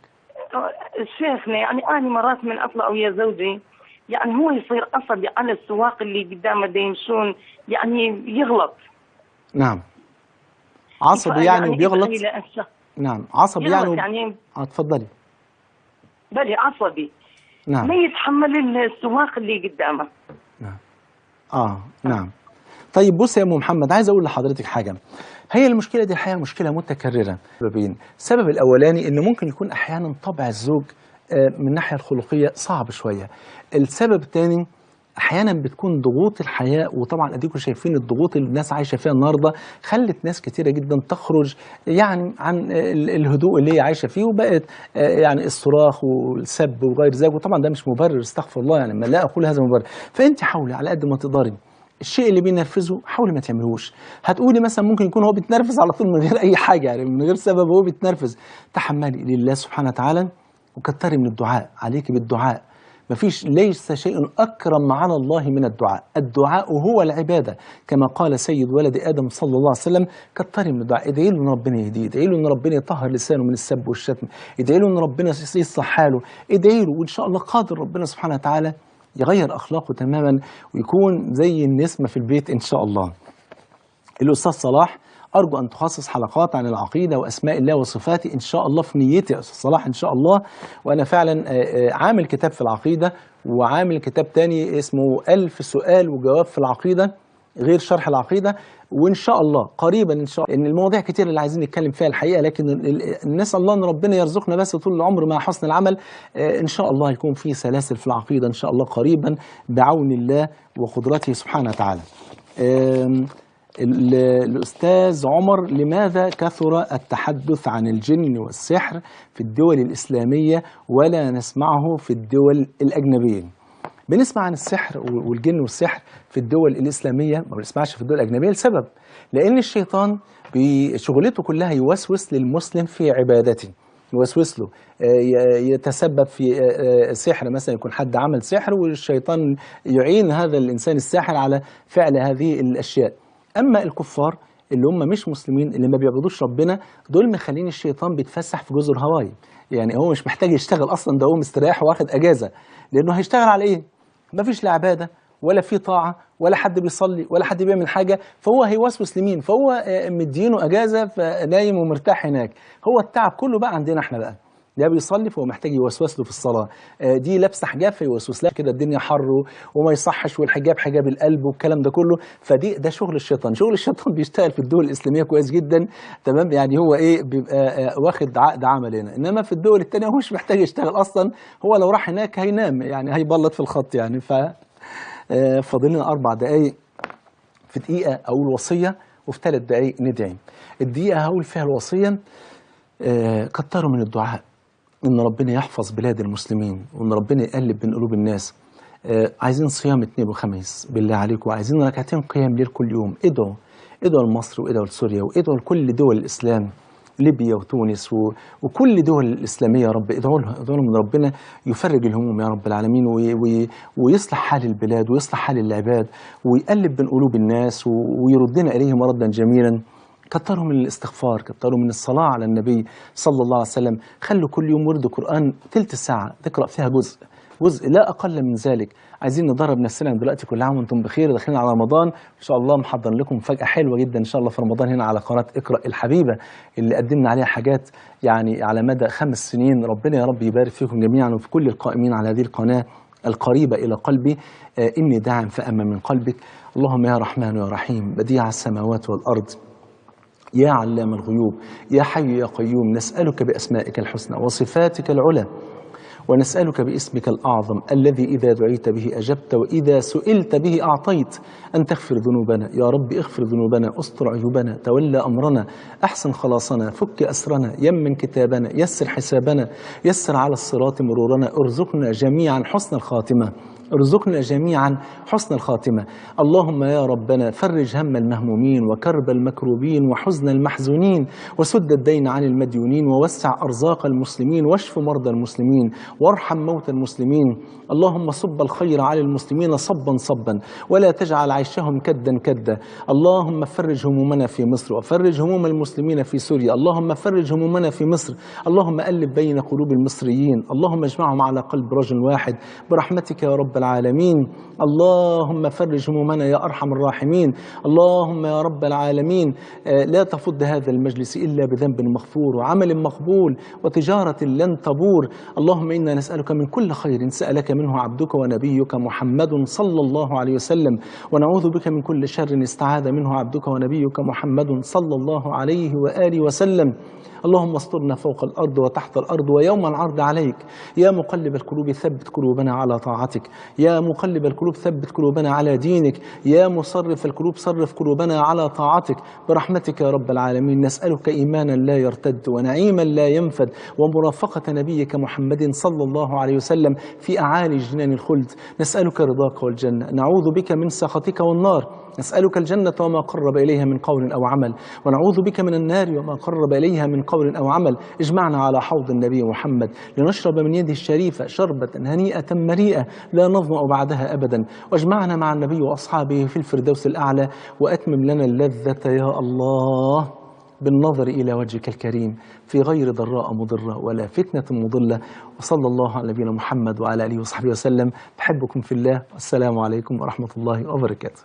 شيخنا يعني أنا مرات من أطلع ويا زوجي، يعني هو يصير عصبي على السواق اللي قدامه دا يمشون، يعني يغلط. نعم. عصبي يعني وبيغلط؟ نعم، عصبي يعني اتفضلي. بلي عصبي. نعم. ما يتحمل السواق اللي قدامه. نعم. نعم. طيب بص يا ام محمد، عايز اقول لحضرتك حاجة. هي المشكلة دي الحقيقة مشكلة متكررة. سببين، السبب الاولاني ان ممكن يكون احيانا طبع الزوج من الناحية الخلقية صعب شوية. السبب الثاني احيانا بتكون ضغوط الحياة، وطبعا اديكم شايفين الضغوط اللي الناس عايشه فيها النهارده خلت ناس كتيرة جدا تخرج يعني عن الهدوء اللي هي عايشه فيه، وبقت يعني الصراخ والسب وغير ذلك، وطبعا ده مش مبرر، استغفر الله يعني، ما لا اقول هذا مبرر. فانت حاولي على قد ما تقدري الشيء اللي بينرفزه حاولي ما تعملهوش. هتقولي مثلا ممكن يكون هو بيتنرفز على طول من غير اي حاجة، يعني من غير سبب هو بيتنرفز. تحملي لله سبحانه وتعالى، وكتري من الدعاء، عليك بالدعاء. مفيش، ليس شيء أكرم على الله من الدعاء، الدعاء هو العبادة كما قال سيد ولد آدم صلى الله عليه وسلم. كتري من الدعاء، ادعي له إن ربنا يهديه، ادعي له إن ربنا يطهر لسانه من السب والشتم، ادعي له إن ربنا يصلح حاله، ادعي له، وإن شاء الله قادر ربنا سبحانه وتعالى يغير أخلاقه تماما ويكون زي النسمة في البيت إن شاء الله. الأستاذ صلاح، أرجو أن تخصص حلقات عن العقيدة وأسماء الله وصفاته. إن شاء الله في نيتي يا أستاذ صلاح إن شاء الله، وأنا فعلا عامل كتاب في العقيدة، وعامل كتاب تاني اسمه 1000 سؤال وجواب في العقيدة غير شرح العقيدة، وإن شاء الله قريبا إن شاء الله. إن المواضيع كتير اللي عايزين نتكلم فيها الحقيقة، لكن نسأل الله إن ربنا يرزقنا بس طول العمر مع حسن العمل. إن شاء الله يكون في سلاسل في العقيدة إن شاء الله قريبا بعون الله وقدرته سبحانه وتعالى. الأستاذ عمر، لماذا كثر التحدث عن الجن والسحر في الدول الإسلامية ولا نسمعه في الدول الأجنبية؟ بنسمع عن السحر والجن والسحر في الدول الإسلامية، ما بنسمعش في الدول الأجنبية لسبب، لأن الشيطان بشغلته كلها يوسوس للمسلم في عبادته، يوسوس له، يتسبب في سحر مثلا، يكون حد عمل سحر والشيطان يعين هذا الإنسان الساحر على فعل هذه الأشياء. أما الكفار اللي هم مش مسلمين، اللي ما بيعبدوش ربنا، دول مخلين الشيطان بيتفسح في جزر هاواي، يعني هو مش محتاج يشتغل أصلا، ده هو مستريح واخد أجازة، لأنه هيشتغل على إيه؟ ما فيش لا عبادة ولا في طاعة ولا حد بيصلي ولا حد بيعمل حاجة، فهو هيوسوس لمين؟ فهو مدينة أجازة فنايم ومرتاح هناك. هو التعب كله بقى عندنا احنا بقى، ده بيصلي فهو محتاج يوسوس له في الصلاة، دي لابسه حجاب فيوسوس لها كده الدنيا حر وما يصحش، والحجاب حجاب القلب والكلام ده كله. فدي ده شغل الشيطان، شغل الشيطان بيشتغل في الدول الإسلامية كويس جدا، تمام، يعني هو ايه، بيبقى واخد عقد عمل هنا، انما في الدول الثانية هو مش محتاج يشتغل اصلا، هو لو راح هناك هينام يعني، هيبلط في الخط يعني. ف فاضل لنا 4 دقائق، في دقيقة اقول وصية وفي 3 دقائق ندعي. الدقيقة هقول فيها الوصية، كتروا من الدعاء إن ربنا يحفظ بلاد المسلمين، وإن ربنا يقلب بين قلوب الناس. عايزين صيام 2 وخميس بالله عليكم، عايزين ركعتين قيام ليل كل يوم. ادعوا، ادعوا لمصر وادعوا لسوريا وادعوا لكل دول الإسلام، ليبيا وتونس وكل دول الإسلامية يا رب. ادعوا لها، ادعوا لهم من ربنا يفرج الهموم يا رب العالمين، ويصلح حال البلاد ويصلح حال العباد ويقلب بين قلوب الناس ويردنا إليهم ردا جميلا. كتروا من الاستغفار، كتروا من الصلاة على النبي صلى الله عليه وسلم. خلوا كل يوم ورد قرآن تلت ساعة تقرأ فيها جزء، جزء لا أقل من ذلك. عايزين ندرب نفسنا دلوقتي. كل عام وانتم بخير، داخلين على رمضان ان شاء الله، محضر لكم مفاجأة حلوة جدا ان شاء الله في رمضان هنا على قناة اقرأ الحبيبة اللي قدمنا عليها حاجات يعني على مدى 5 سنين. ربنا يا رب يبارك فيكم جميعا وفي كل القائمين على هذه القناة القريبة إلى قلبي. إني داعم فأما من قلبك. اللهم يا رحمن يا رحيم، بديع السماوات والأرض، يا علام الغيوب، يا حي يا قيوم، نسألك بأسمائك الحسنى وصفاتك العلى، ونسألك باسمك الأعظم الذي إذا دعيت به أجبت وإذا سئلت به أعطيت، أن تغفر ذنوبنا يا رب. اغفر ذنوبنا، استر عيوبنا، تولى أمرنا، أحسن خلاصنا، فك أسرنا، يمن كتابنا، يسر حسابنا، يسر على الصراط مرورنا، ارزقنا جميعا حسن الخاتمة، ارزقنا جميعا حسن الخاتمة. اللهم يا ربنا فرج هم المهمومين وكرب المكروبين وحزن المحزونين، وسد الدين عن المديونين، ووسع أرزاق المسلمين، واشف مرضى المسلمين، وارحم موتى المسلمين. اللهم صب الخير على المسلمين صبا صبا، ولا تجعل عيشهم كدا كدا. اللهم فرج همومنا في مصر، وفرج هموم المسلمين في سوريا. اللهم فرج همومنا في مصر. اللهم ألف بين قلوب المصريين، اللهم اجمعهم على قلب رجل واحد برحمتك يا رب العالمين. اللهم فرج همومنا يا أرحم الراحمين. اللهم يا رب العالمين لا تفض هذا المجلس إلا بذنب مغفور وعمل مقبول وتجارة لن تبور. اللهم إنا نسألك من كل خير سألك منه عبدك ونبيك محمد صلى الله عليه وسلم، ونعوذ بك من كل شر استعاذ منه عبدك ونبيك محمد صلى الله عليه وآله وسلم. اللهم استرنا فوق الأرض وتحت الأرض ويوم العرض عليك. يا مقلب القلوب ثبت قلوبنا على طاعتك، يا مقلب القلوب ثبت قلوبنا على دينك، يا مصرف القلوب صرف قلوبنا على طاعتك برحمتك يا رب العالمين. نسألك إيمانا لا يرتد ونعيما لا ينفد ومرافقة نبيك محمد صلى الله عليه وسلم في أعالي جنان الخلد. نسألك رضاك والجنة، نعوذ بك من سخطك والنار. نسألك الجنة وما قرب إليها من قول أو عمل، ونعوذ بك من النار وما قرب إليها من قول أو عمل. اجمعنا على حوض النبي محمد لنشرب من يده الشريفة شربة هنيئة مريئة لا نظمأ بعدها أبدا، واجمعنا مع النبي وأصحابه في الفردوس الأعلى، وأتمم لنا اللذة يا الله بالنظر إلى وجهك الكريم في غير ضراء مضرة ولا فتنة مضلة. وصلى الله على نبينا محمد وعلى آله وصحبه وسلم. بحبكم في الله، والسلام عليكم ورحمة الله وبركاته.